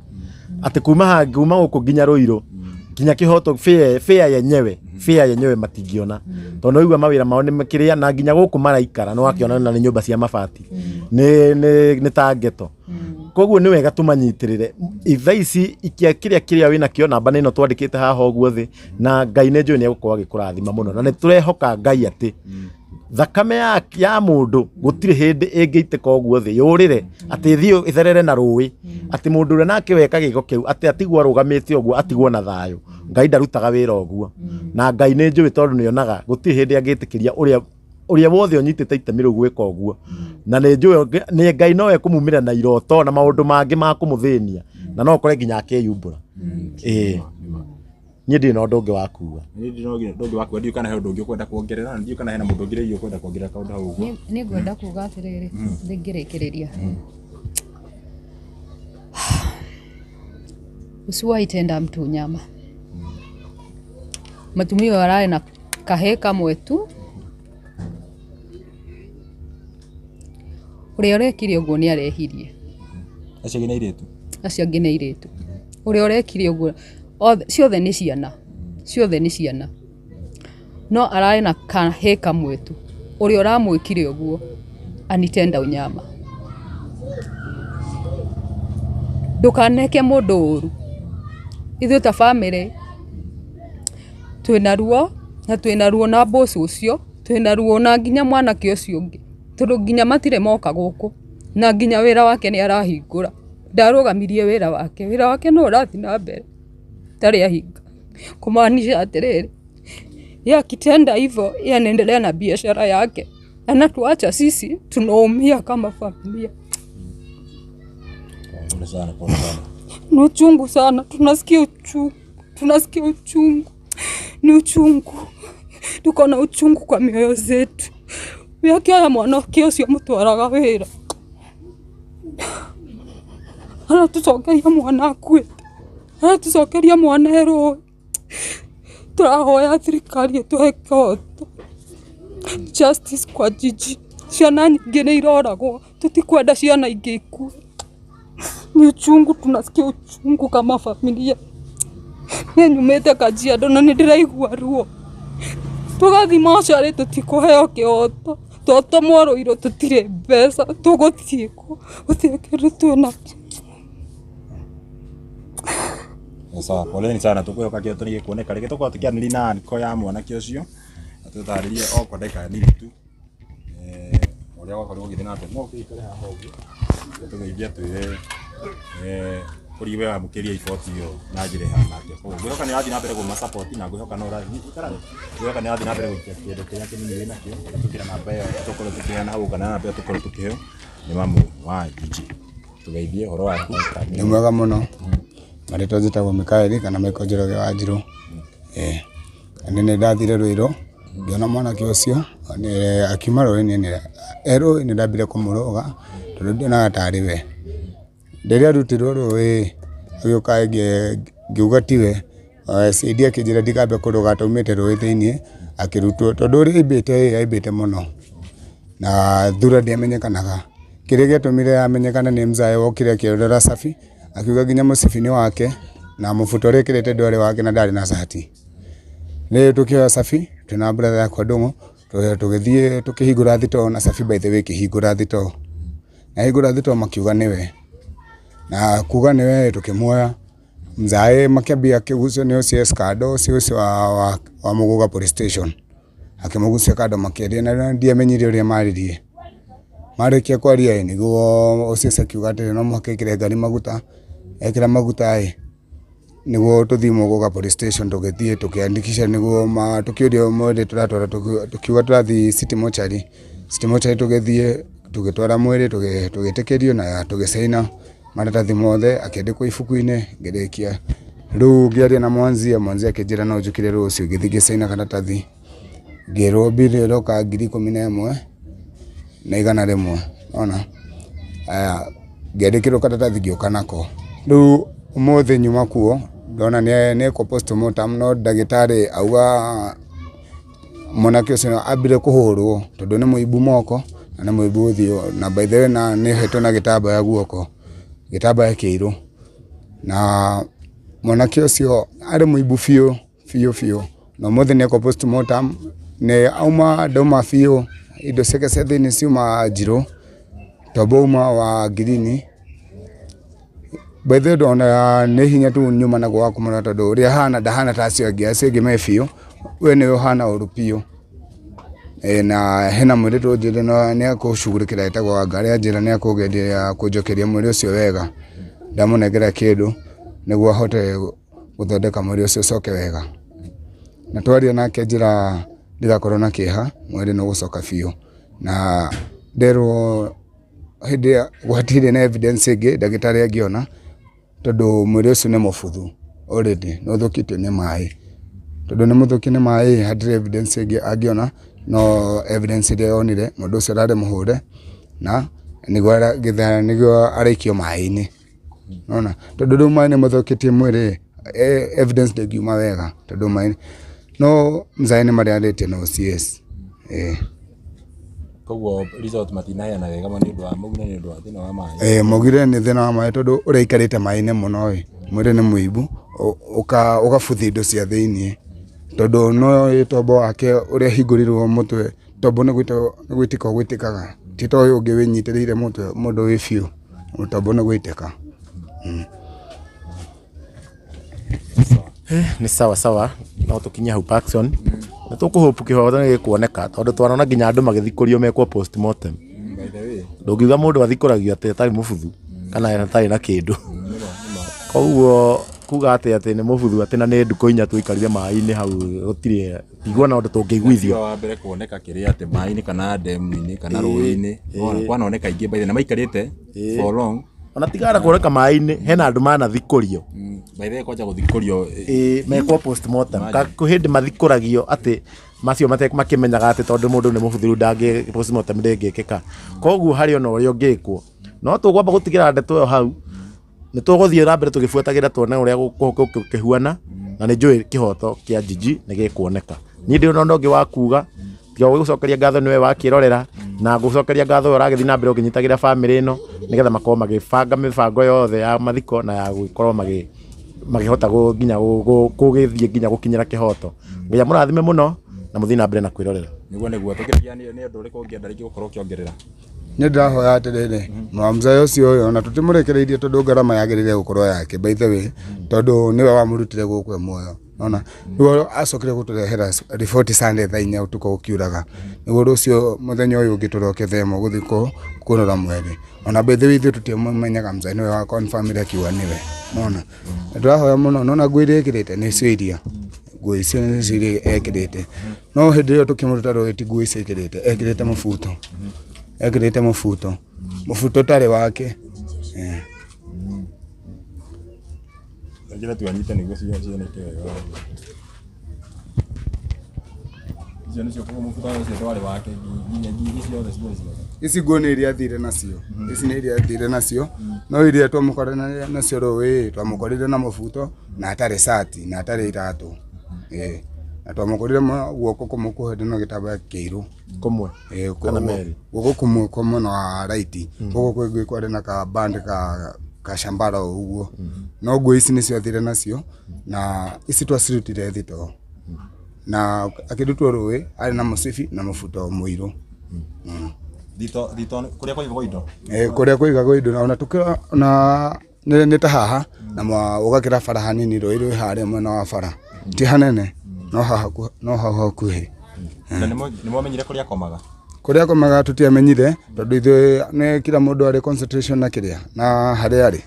atĩ kuma haha kuma gũkũ nginya Ruiru nginya kĩhoto fare fare yenyewe fare yenyewe matingĩona tondũ nĩwaigua mawĩra mao nĩ kĩrĩa na nginya gũkũ maraikara nĩwakĩona na nĩ nyũmba cia mabati nĩ nĩ nĩ ta ghetto koguo nĩ wega tũmanyitĩrĩre thaa ici ikia kĩrĩa kĩrĩa wĩnakĩo namba nĩ ĩno twandĩkĩte haha ũguo thĩ na Ngai nĩ njũĩ nĩ egũkorwo agĩkũrathima mũno na nĩ tũrehoka Ngai atĩ thakame ya, ya mũndũ gũtirĩ hĩndĩ ĩngĩitĩka ũguo thĩ yũrĩre atĩ ĩthiĩ ĩtherere na rũĩ atĩ mũndũ ũrĩa nake weka gĩko kĩu atĩ atigwo arũgamĩte ũguo atigwo na thayũ Ngai ndarutaga wĩra ũguo na Ngai nĩ njũĩ tondũ nĩonaga gũtirĩ hĩndĩ angĩtĩkĩria ũrĩa ũrĩa wothe ũnyitĩte itemi rĩu gwĩka ũguo na nĩ njũĩ nĩ Ngai no ekũmumĩra na iroto na maũndũ mangĩ ma kũmũthĩnia na no ũkore nginya akeyumbũra ĩĩ niĩ ndirĩ na ũndũ ũngĩ wa kuga. Niĩ ndirĩ na ũndũ ũngĩ wa kuga, ndiũĩ kana he ũndũ ũngĩ ũkwenda kuongerera, na ndiũĩ kana hena mũndũ ũngĩ rĩngĩ ũkwenda kuongerera kaũndũ hau ũguo. Niĩ ngwenda kuga atĩrĩrĩ, ngĩrĩkĩrĩria. Usiwahi tenda mtu nyama. Mũtumia ũyũ ararĩ na kahĩĩ kamwe tu. Ũrĩa ũrekire ũguo nĩ arehirie. Acio angĩ nĩ airĩtu? Acio angĩ nĩ airĩtu. Ũrĩa ũrekire ũguo, othe, ciothe nĩ ciana, ciothe nĩ ciana. No ararĩ na kahĩĩ kamwe tu, ũrĩa ũramwĩkire ũguo anitenda unyama. Ndũkaneke mũndũ ũru. Ithuĩ ta bamĩrĩ twĩna ruo na twĩna ruo na boss ũcio, twĩna ruo na nginya mwanake ũcio ũngĩ, tondũ nginya matirĩ moka gũkũ, na nginya wĩra wake nĩ arahingũra. Ndarũgamirie wĩra wake, wĩra wake no ũrathiĩ na mbere ndarĩ ahinga. Kumaanisha atĩrĩrĩ, ye akitenda hivyo ye anaendelea na biashara yake, anatuacha sisi tunaumia kama familia. Pole sana, pole sana. Ni uchungu sana, tunasikia uchungu, tunasikia uchungu, ni uchungu, tuko na uchungu kwa mioyo zetu. We akĩoya mwanake ũcio mũtwaraga wĩra, aratũcokeria mwana akuĩte, aratũcokeria mwana e rũĩ. Tũrahoya thirikari ĩtũhe kĩhoto, justice kwa Gigi. Ciana nyingĩ nĩ iroragwo, tũtikwenda ciana ingĩ ikue. Ni uchungu, tunasikia uchungu kama familia. Niĩ nyumĩte Kajiado na nĩ ndĩraigua ruo. Tũgathiĩ mocarĩ tũtikũheo kĩhoto, twatũmwo Ruiru tũtirĩ mbeca, tũgũthiĩ kũ? Gũtirĩ kĩndũ twĩnakĩo. Sawa, poleni sana, tũkwĩhoka kĩhoto nĩ gĩkuoneka. Reke tũkorwo tũkĩaranĩria na anko ya mwanake ũcio, atũtarĩrie o kwa ndagĩka nini tu ũrĩa gwakorirwo gũgĩthiĩ na mbere. No ũkĩikare haha ũguo, tũgeithie atwĩre kũrĩ we wamũkĩria iboti ĩyo na njĩra ĩhana atĩa. Koguo ngwĩhoka nĩ ũrathiĩ na mbere kũma support na ngwĩhoka no ũrathiĩ ikara ngwĩhoka nĩ ũrathiĩ na mbere gũikia kĩndũ kĩrĩa kĩnini wĩnakĩo kũhĩtũkĩra namba ĩyo tũkorwo tũkĩheana hau kana namba ĩyo tũkorwo tũkĩheo nĩ mamu wa Gigi. Tũgeithie ũhoro waku. Nĩ mwega mũno, marĩtwa njĩtagwo Mikaeli kana Michael Njoroge wa Njirũ. Ĩĩ, na nĩ ndathire Ruiru ngĩona mwanake ũcio akiuma rũĩ-inĩ, e rũĩ nĩ ndambire kũmũrũga tondũ ndionaga tarĩ we. Rĩrĩa arutirwo rũĩ agĩũka ngiuga tiwe, CID akĩnjĩra ndikambe kũrũga ataumĩte rũĩ thĩiniĩ, akĩrutwo tondũ ũrĩa aimbĩte ĩ aimbĩte mũno na thura ndĩamenyekanaga. Kĩrĩa gĩatũmire amenyekane nĩ mzae wokire akĩrora cabi, akiuga nginya mũcibi nĩ wake na mũbuto ũrĩa ekĩrĩte ndwarĩ wake na ndarĩ na cati. Rĩu tũkĩoya cabi twĩna brother yakwa Ndũng'ũ, tũgĩthiĩ tũkĩhingũra thitoo na cabi by the way ĩkĩhingũra thitoo. Na yahingũra thitoo makiuga nĩwe, na kuga nĩwe tũkĩmuoya mzae makĩambia akĩgucio nĩ OCS kando, OCS wa Muguga police station akĩmũgucia kando makĩaria na ndiamenyire ũrĩa maririe. Marĩkia kwaria ĩ nĩguo OCS akiuga atĩrĩ no mũhaka ĩkĩre ngari maguta, ekĩra maguta ĩ nĩguo tũthiĩ Muguga police station tũgĩthiĩ tũkĩandikisha nĩguo tũkĩũrio mwĩrĩ tũratwara tũkiuga tũrathiĩ City Mortuary. City Mortuary tũgĩthiĩ tũgĩtwara mwĩrĩ tũgĩtĩkĩrio na tũgĩcaina maratathi mothe akĩandĩkwo ibuku-inĩ ngĩrĩkia. Rĩu ngĩaria na Mwanzia, Mwanzia akĩnjĩra no njũkĩre rũciũ ngĩthiĩ ngĩcaina karatathi ngĩrwo bill ĩroka 11,100 nĩwona. Haya ngĩandĩkĩrwo karatathi ngĩũka nako. Rĩu ũmũthĩ nyuma kuo ndona nĩekwo postmortem no ndagĩtarĩ auga mwanake ũcio ambire kũhũrwo tondũ nĩ mũimbu moko na nĩ mũimbu ũthiũ na by the way na nĩ ohetwo na gĩtambaya guoko, gĩtambaya kĩirũ. Na mwanake ũcio arĩ mũimbu biũ biũ biũ na ũmũthĩ nĩekwo postmortem nĩ auma ndauma biũ indo ciake cia thĩiniĩ ciuma njirũ tombo uma wa ngirini. By the way ona nĩ hinya tu nyuma naguo wa kũmũrora tondũ ũrĩa ahana ndahana ta acio angĩ, acio angĩ me biũ, we nĩwe ũhana ũru biũ. Na hena mũirĩtu ũnjĩrire nĩ ekũcugurĩkĩra etagwo Wangari anjĩra nĩ ekũgeria kũnjokeria mwĩrĩ ũcio wega, ndamũnengera kĩndũ nĩguo ahote gũthondeka mwĩrĩ ũcio ũcoke wega. Na twaria nake anjĩra ndigakorwo na kĩeha mwĩrĩ nĩ ũgũcoka biũ na nderwo hĩndĩ ĩrĩa gwatirĩ na evidence ĩngĩ ndagĩtarĩ angĩona tondũ mwĩrĩ ũcio nĩ mũbuthu already nĩ ũthũkĩtio nĩ maĩ. Tondũ nĩ mũthũkie nĩ maĩ hatirĩ evidence ĩngĩ angĩona no evidence ĩrĩa yonire mũndũ ũcio ararĩ mũhũre na nĩguo araikio maĩ-inĩ. Nĩwona tondũ rĩu maĩ nĩ mathũkĩtie mwĩrĩ evidence ndĩngiuma wega tondũ maĩ no mzae nĩ mararĩtie na OCS ĩĩ. Koguo result matinaheana wega nĩ ũndũ wa maugire nĩ ũndũ wa thĩna wa maĩ. Ĩĩ maugire nĩ thĩna wa maĩ tondũ ũrĩa aikarĩte maĩ-inĩ mũno ĩ mwĩrĩ nĩ mũimbu ũgabuthia indo cia thĩiniĩ. Tondũ no ĩ tombo wake ũrĩa ahingũrirwo mũtwe, tombo nĩ gwĩtĩka ũgwĩtĩkaga, ti ta ũyũ ũngĩ wĩnyitĩrĩire mũtwe mũndũ wĩ biũ, tombo nĩ gwĩtĩka. Nĩ sawa sawa no tũkinye hau Parkson nĩ tũkũhope kĩhoto nĩ gĩkuoneka tondũ twanona nginya andũ magĩthikũrio mekwo postmortem. Ndũngiuga mũndũ athikũragio atĩ atarĩ mũbuthu kana atarĩ na kĩndũ. Koguo kuga atĩ atĩ nĩ mũbuthu atĩ na nĩ ndukũ inya twaikarire maĩ-inĩ hau gũtirĩ ndiguona ũndũ tũngĩiguithio. Wa mbere kuoneka kĩrĩa atĩ maĩ-inĩ kana ndemu-inĩ kana rũĩ-inĩ kwanoneka aingĩ by the way, na maikarĩte for long. Ona tigana kuoneka maĩ-inĩ hena andũ manathikũrio. By the way kwanja gũthikũrio Ĩĩ mekwo postmortem. Kwĩ hĩndĩ mathikũragio atĩ macio makĩmenyaga atĩ tondũ mũndũ nĩ mũbuthu rĩu ndangĩ postmortem ndĩngĩkĩka. Koguo harĩ ona ũrĩa ũngĩkwo. No tũkwamba gũtigĩra ndeto ĩyo hau nĩ tũgũthiĩ na mbere tũgĩbuatagĩra tuone ũrĩa gũkĩhuana na nĩ njũĩ kĩhoto kĩa Jiji nĩ gĩkuoneka. Niĩ ndirĩ na ũndũ ũngĩ wa kuga tiga gũgũcokeria ngatho nĩwe wakĩrorera na ngũcokeria ngatho we ũragĩthiĩ na mbere ũkĩnyitagĩra bamĩrĩ ĩno nĩgetha makorwo magĩbanga mĩbango yothe ya mathiko na ya gũgĩkorwo makĩhota nginya gũgĩthiĩ nginya gũkinyĩra kĩhoto. Ngai amũrathime mũno na mũthiĩ na mbere na kwĩrorera. Nĩguo nĩguo tũkĩrĩkia nĩ ũndũ ũrĩkũ ũngĩenda rĩngĩ gũkorwo ũkĩongerera? Nĩ ndĩrahoya atĩrĩrĩ, mũzee ũcio ũyũ ona tũtimũrekereirie tondũ ngarama yagĩrĩire gũkorwo yake by the way, tondũ nĩwe wamũrutire gũkũ e muoyo. Nona rĩu acokire gũtũrehera riboti Sunday thaa inya ũtukũ gũkiuraga, nĩguo rũciũ mũthenya ũyũ ũngĩ tũroke thaa ĩmwe gũthiĩ kũrora mwĩrĩ. Ona by the way ithuĩ tũtiamũmenyaga mzee nĩwe wa confirm akiuga nĩwe. Nona na ndĩrahoya mũno, nona nguo iria ekĩrĩte nĩcio iria, nguo icio nĩcio iria ekĩrĩte, no hĩndĩ ĩyo tũkĩmũruta rũĩ ti nguo icio ekĩrĩte, ekĩrĩte mũbuto, ekĩrĩte mũbuto, mũbuto ũtarĩ wake. Njĩra tu anyite nĩguo cioneke wega. Icio nĩcio koguo mũbuto ũcio ndwarĩ wake nginya ici ciothe ciarĩ ciake. Ici nguo nĩ iria athire nacio, ici nĩ iria athire nacio, no iria twamũkorire nacio rũĩ twamũkorire na mũbuto na atarĩ cati na atarĩ iratũ. Ĩĩ na twamũkorire guoko kũmwe kuohetwo na gĩtambaya kĩirũ. Kũmwe kana merĩ? Guoko kũmwe kwa mwena wa right, gũkũ kwĩngĩ kwarĩ na ka band ka kacambara o ũguo. No nguo ici nĩcio athire nacio na ici twacirutire thitoo na akĩrutwo rũĩ arĩ na mũcibi na mũbuto mũirũ. Thito thito kũrĩa kũigagwo indo. Kũrĩa kũigagwo indo ona tũkĩra ona nĩ ta haha na ũgakĩra bara hanini rũĩ rwĩ harĩa mwena wa bara, ti hanene no hau hakuhĩ. Na nĩ mwamenyire kũrĩa akomaga? Kũrĩa akomaga tũtiamenyire tondũ ithuĩ nĩ kila mũndũ arĩ concentration na kĩrĩa na harĩa arĩ.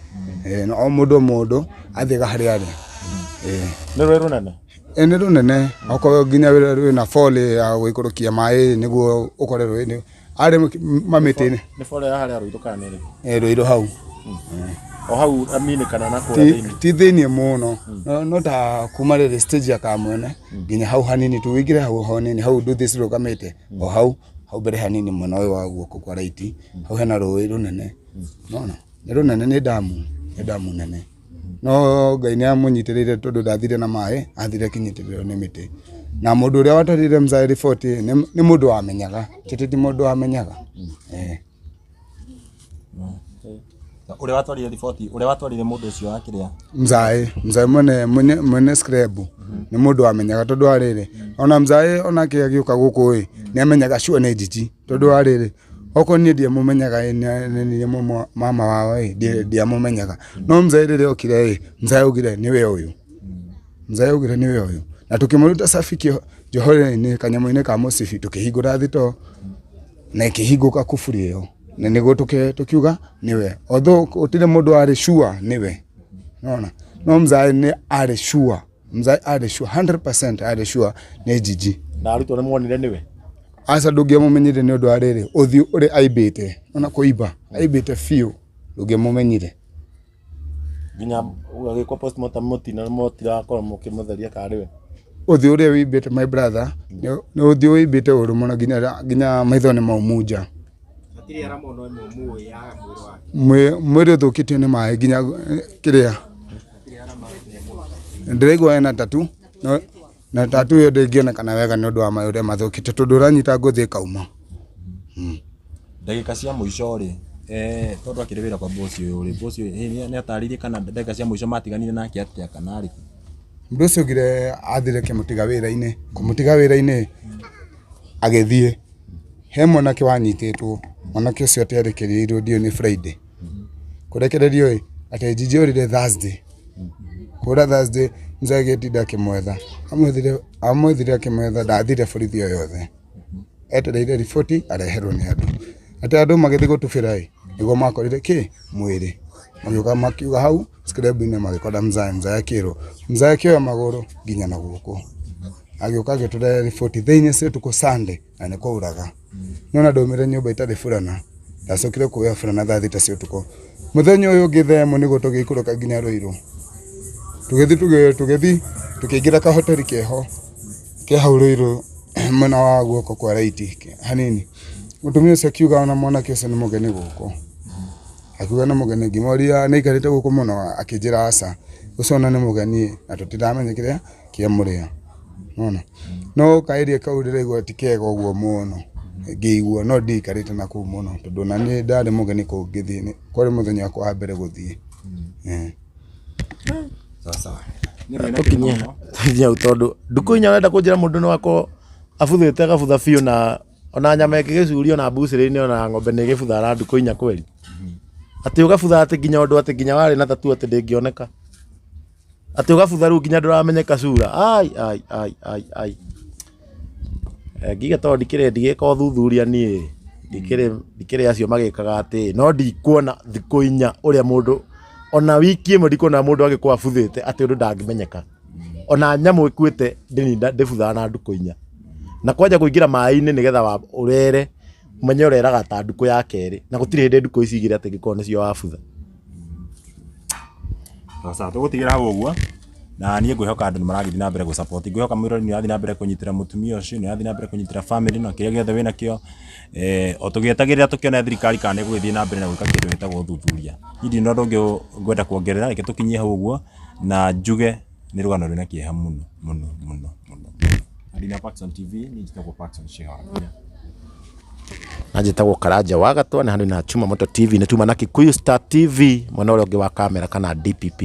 O mũndũ o mũndũ athiaga harĩa arĩ. Nĩ rũĩ rũnene? Ĩĩ nĩ rũnene okorwo nginya rwĩna bore ya gũikũrũkia maĩ nĩguo ũkore rũĩ arĩ mamĩtĩ-inĩ. Nĩ bore ya harĩa Rũirũ kana nĩ ĩrĩkũ? Ĩĩ Rũirũ hau. O hau Amini kana na kũrĩa thĩinĩ? Ti thĩinĩ mũno, no ta kuma rĩrĩ stage ya Kamwene nginya hau hanini tu ũingĩre hau hanini hau nduthi cirũgamĩte o hau hau mbere hanini mwena ũyũ wa guoko kwa right hau hena rũĩ rũnene. Nĩwona? Nĩ rũnene nĩ ndamu, nĩ ndamu nene. No Ngai nĩ amũnyitĩrĩire tondũ ndathire na maĩ, athire akĩnyitĩrĩrwo nĩ mĩtĩ. Na mũndũ ũrĩa watwarire mzee riboti nĩ mũndũ wamenyaga, ti ti mũndũ wamenyaga. Ũrĩa watwarire riboti, ũrĩa watwarire mũndũ ũcio wa kĩrĩa? Mzae, mzae mwene mwene mwene scrap nĩ mũndũ wamenyaga tondũ wa rĩrĩ, ona mzae onake agĩũka gũkũ ĩ, nĩ amenyaga sure nĩ Njiji tondũ wa rĩrĩ, okorwo niĩ ndiamũmenyaga ĩ, nĩ niĩ mama wao ĩ, ndiamũmenyaga, no mzae rĩrĩa okire ĩ, mzae augire nĩwe ũyũ, mzae augire nĩwe ũyũ, na tũkĩmũruta cabi njohero-inĩ kanyamũ-inĩ ka mũcibi tũkĩhingũra thitoo na ĩkĩhingũka kuburi ĩyo, na nĩguo tũkiuga nĩwe, although gũtirĩ mũndũ warĩ sure nĩwe, nĩwona, no mzae nĩ arĩ sure, mzae arĩ sure 100% arĩ sure nĩ Njiji. Na arutwo nĩ muonire nĩwe? Aca ndũngĩamũmenyire nĩ ũndũ wa rĩrĩ, ũthiũ ũrĩa aimbĩte, ona kũimba, aimbĩte biũ, ndũngĩamũmenyire. Nginya agĩkwo postmortem mũtirakorwo mũkĩmũtheria kana nĩwe? Ũthiũ ũrĩa wĩimbĩte my brother, nĩ ũthiũ wĩimbĩte ũru mũno nginya maitho nĩ maumu nja. Hatirĩ arama ona ĩmwe mũĩ ya mwĩrĩ wake. Mwĩrĩ ũthũkĩtio nĩ maĩ nginya kĩrĩa. Ndĩraigua ena tattoo, na tattoo ĩyo ndĩngĩonekana wega nĩ ũndũ wa maĩ ũrĩa mathũkĩte tondũ ũranyita ngothi ĩkauma. Ndagĩka cia mũico rĩ, tondũ akĩrĩ wĩra kwa boss ũyũ rĩ, boss ũyũ nĩ atarĩirie kana ndagĩka cia mũico matiganire nake atĩa kana arĩ kũ? Mũndũ ũcio augire athire akĩmũtiga wĩra-inĩ, kũmũtiga wĩra-inĩ agĩthiĩ. He mwanake wanyitĩtwo, mwanake ũcio atĩ arekereirio ndiũĩ nĩ Friday. Kũrekererio ĩ, atĩ Njinji orire Thursday. Kũra Thursday mzee agĩtinda akĩmwetha. Amwethire amwethire akĩmwetha ndathire borithi o yothe. Etereire riboti areherwo nĩ andũ. Atĩ andũ magĩthiĩ gũtubĩra ĩ, nĩguo makorire kĩ? Mwĩrĩ. Magĩũka makiuga hau scrap-inĩ magĩkora mzee, mzee akĩrwo. Mzee akĩoya magũrũ nginya na guoko. Agĩũka agĩtũrehera riboti thaa inya cia ũtukũ Sunday na nĩ kwauraga. No ona ndaumire nyũmba itarĩ burana, ndacokire kuoya burana thaa thita cia ũtukũ. Mũthenya ũyũ ũngĩ thaa ĩmwe nĩguo tũgĩikũrũka nginya Ruiru. Tũgĩthiĩ tũgĩthiĩ tũkĩingĩra kahoteri keho, ke hau Ruiru mwena wa guoko kwa right hanini. Mũtumia ũcio akiuga ona mwanake ũcio nĩ mũgeni gũkũ. Akiuga nĩ mũgeni, ngĩmũria nĩ aikarĩte gũkũ mũno, akĩnjĩra aca, ũcio ona nĩ mũgeni na tũtiramenya kĩrĩa kĩamũrĩa. Nĩwona? No ka area kau ndĩraigua ti kega ũguo mũno, ngĩigua no ndiaikarĩte na kũu mũno tondũ ona niĩ ndarĩ mũgeni kũu ngĩthiĩ, kwarĩ mũthenya wakwa wa mbere gũthiĩ. Tũkinye tũkinye hau tondũ ndukũ inya ũrenda kũnjĩra mũndũ no akorwo abuthĩte agabutha biũ na ona nyama ĩngĩgĩcurio ona mbucĩrĩ-inĩ ona ng'ombe nĩ ĩgĩbuthaga na ndukũ inya kweri. Atĩ ũgabutha atĩ nginya ũndũ atĩ nginya warĩ na tattoo atĩ ndĩngĩoneka. Atĩ ũgabutha rĩu nginya ndũramenyeka cura. Ai ai ai ai ai. Eh, ngiuga tondũ ndikĩrĩ ndigĩka ũthuthuria niĩ ndikĩrĩ ndikĩrĩ acio magĩkaga atĩ no ndikuona thikũ inya ũrĩa mũndũ ona wiki ĩmwe ndikuona mũndũ agĩkorwo abuthĩte atĩ ũndũ ndangĩmenyeka ona nyamũ ĩkuĩte ndĩninda ndĩbuthaga na ndukũ inya na kwanja kũingĩra maĩ-inĩ nĩgetha ũrere ũmenye ũreraga ta ndukũ ya kerĩ na gũtirĩ hĩndĩ ndukũ ici igĩrĩ atĩ ingĩkorwo nĩcio wabutha. Sawa sawa, tũgũtigĩra hau ũguo na niĩ ngwĩhoka andũ nĩ maragĩthiĩ na mbere gũ support. Ngwĩhoka mwĩroreri nĩ ũrathiĩ na mbere kũnyitĩra mũtumia ũcio, nĩ ũrathiĩ na mbere kũnyitĩra family na kĩrĩa gĩothe wĩnakĩo. O tũgĩetagĩrĩra tũkĩone thirikari kana nĩ ĩgũgĩthiĩ na mbere na gwĩka kĩndũ gĩtagwo ũthuthuria. Niĩ ndirĩ na ũndũ ũngĩ ngwenda kuongerera, reke tũkinyie hau ũguo na njuge nĩ rũgano rwĩna kĩeha mũno mũno mũno mũno. Ndĩ na Paxson TV, niĩ njĩtagwo Paxson Sheha. Na njĩtagwo Karanja wa Gatwa na hano na Chuma Moto TV nĩ tuma na Kikuyu Star TV mwena ũrĩa ũngĩ wa kamera kana DPP.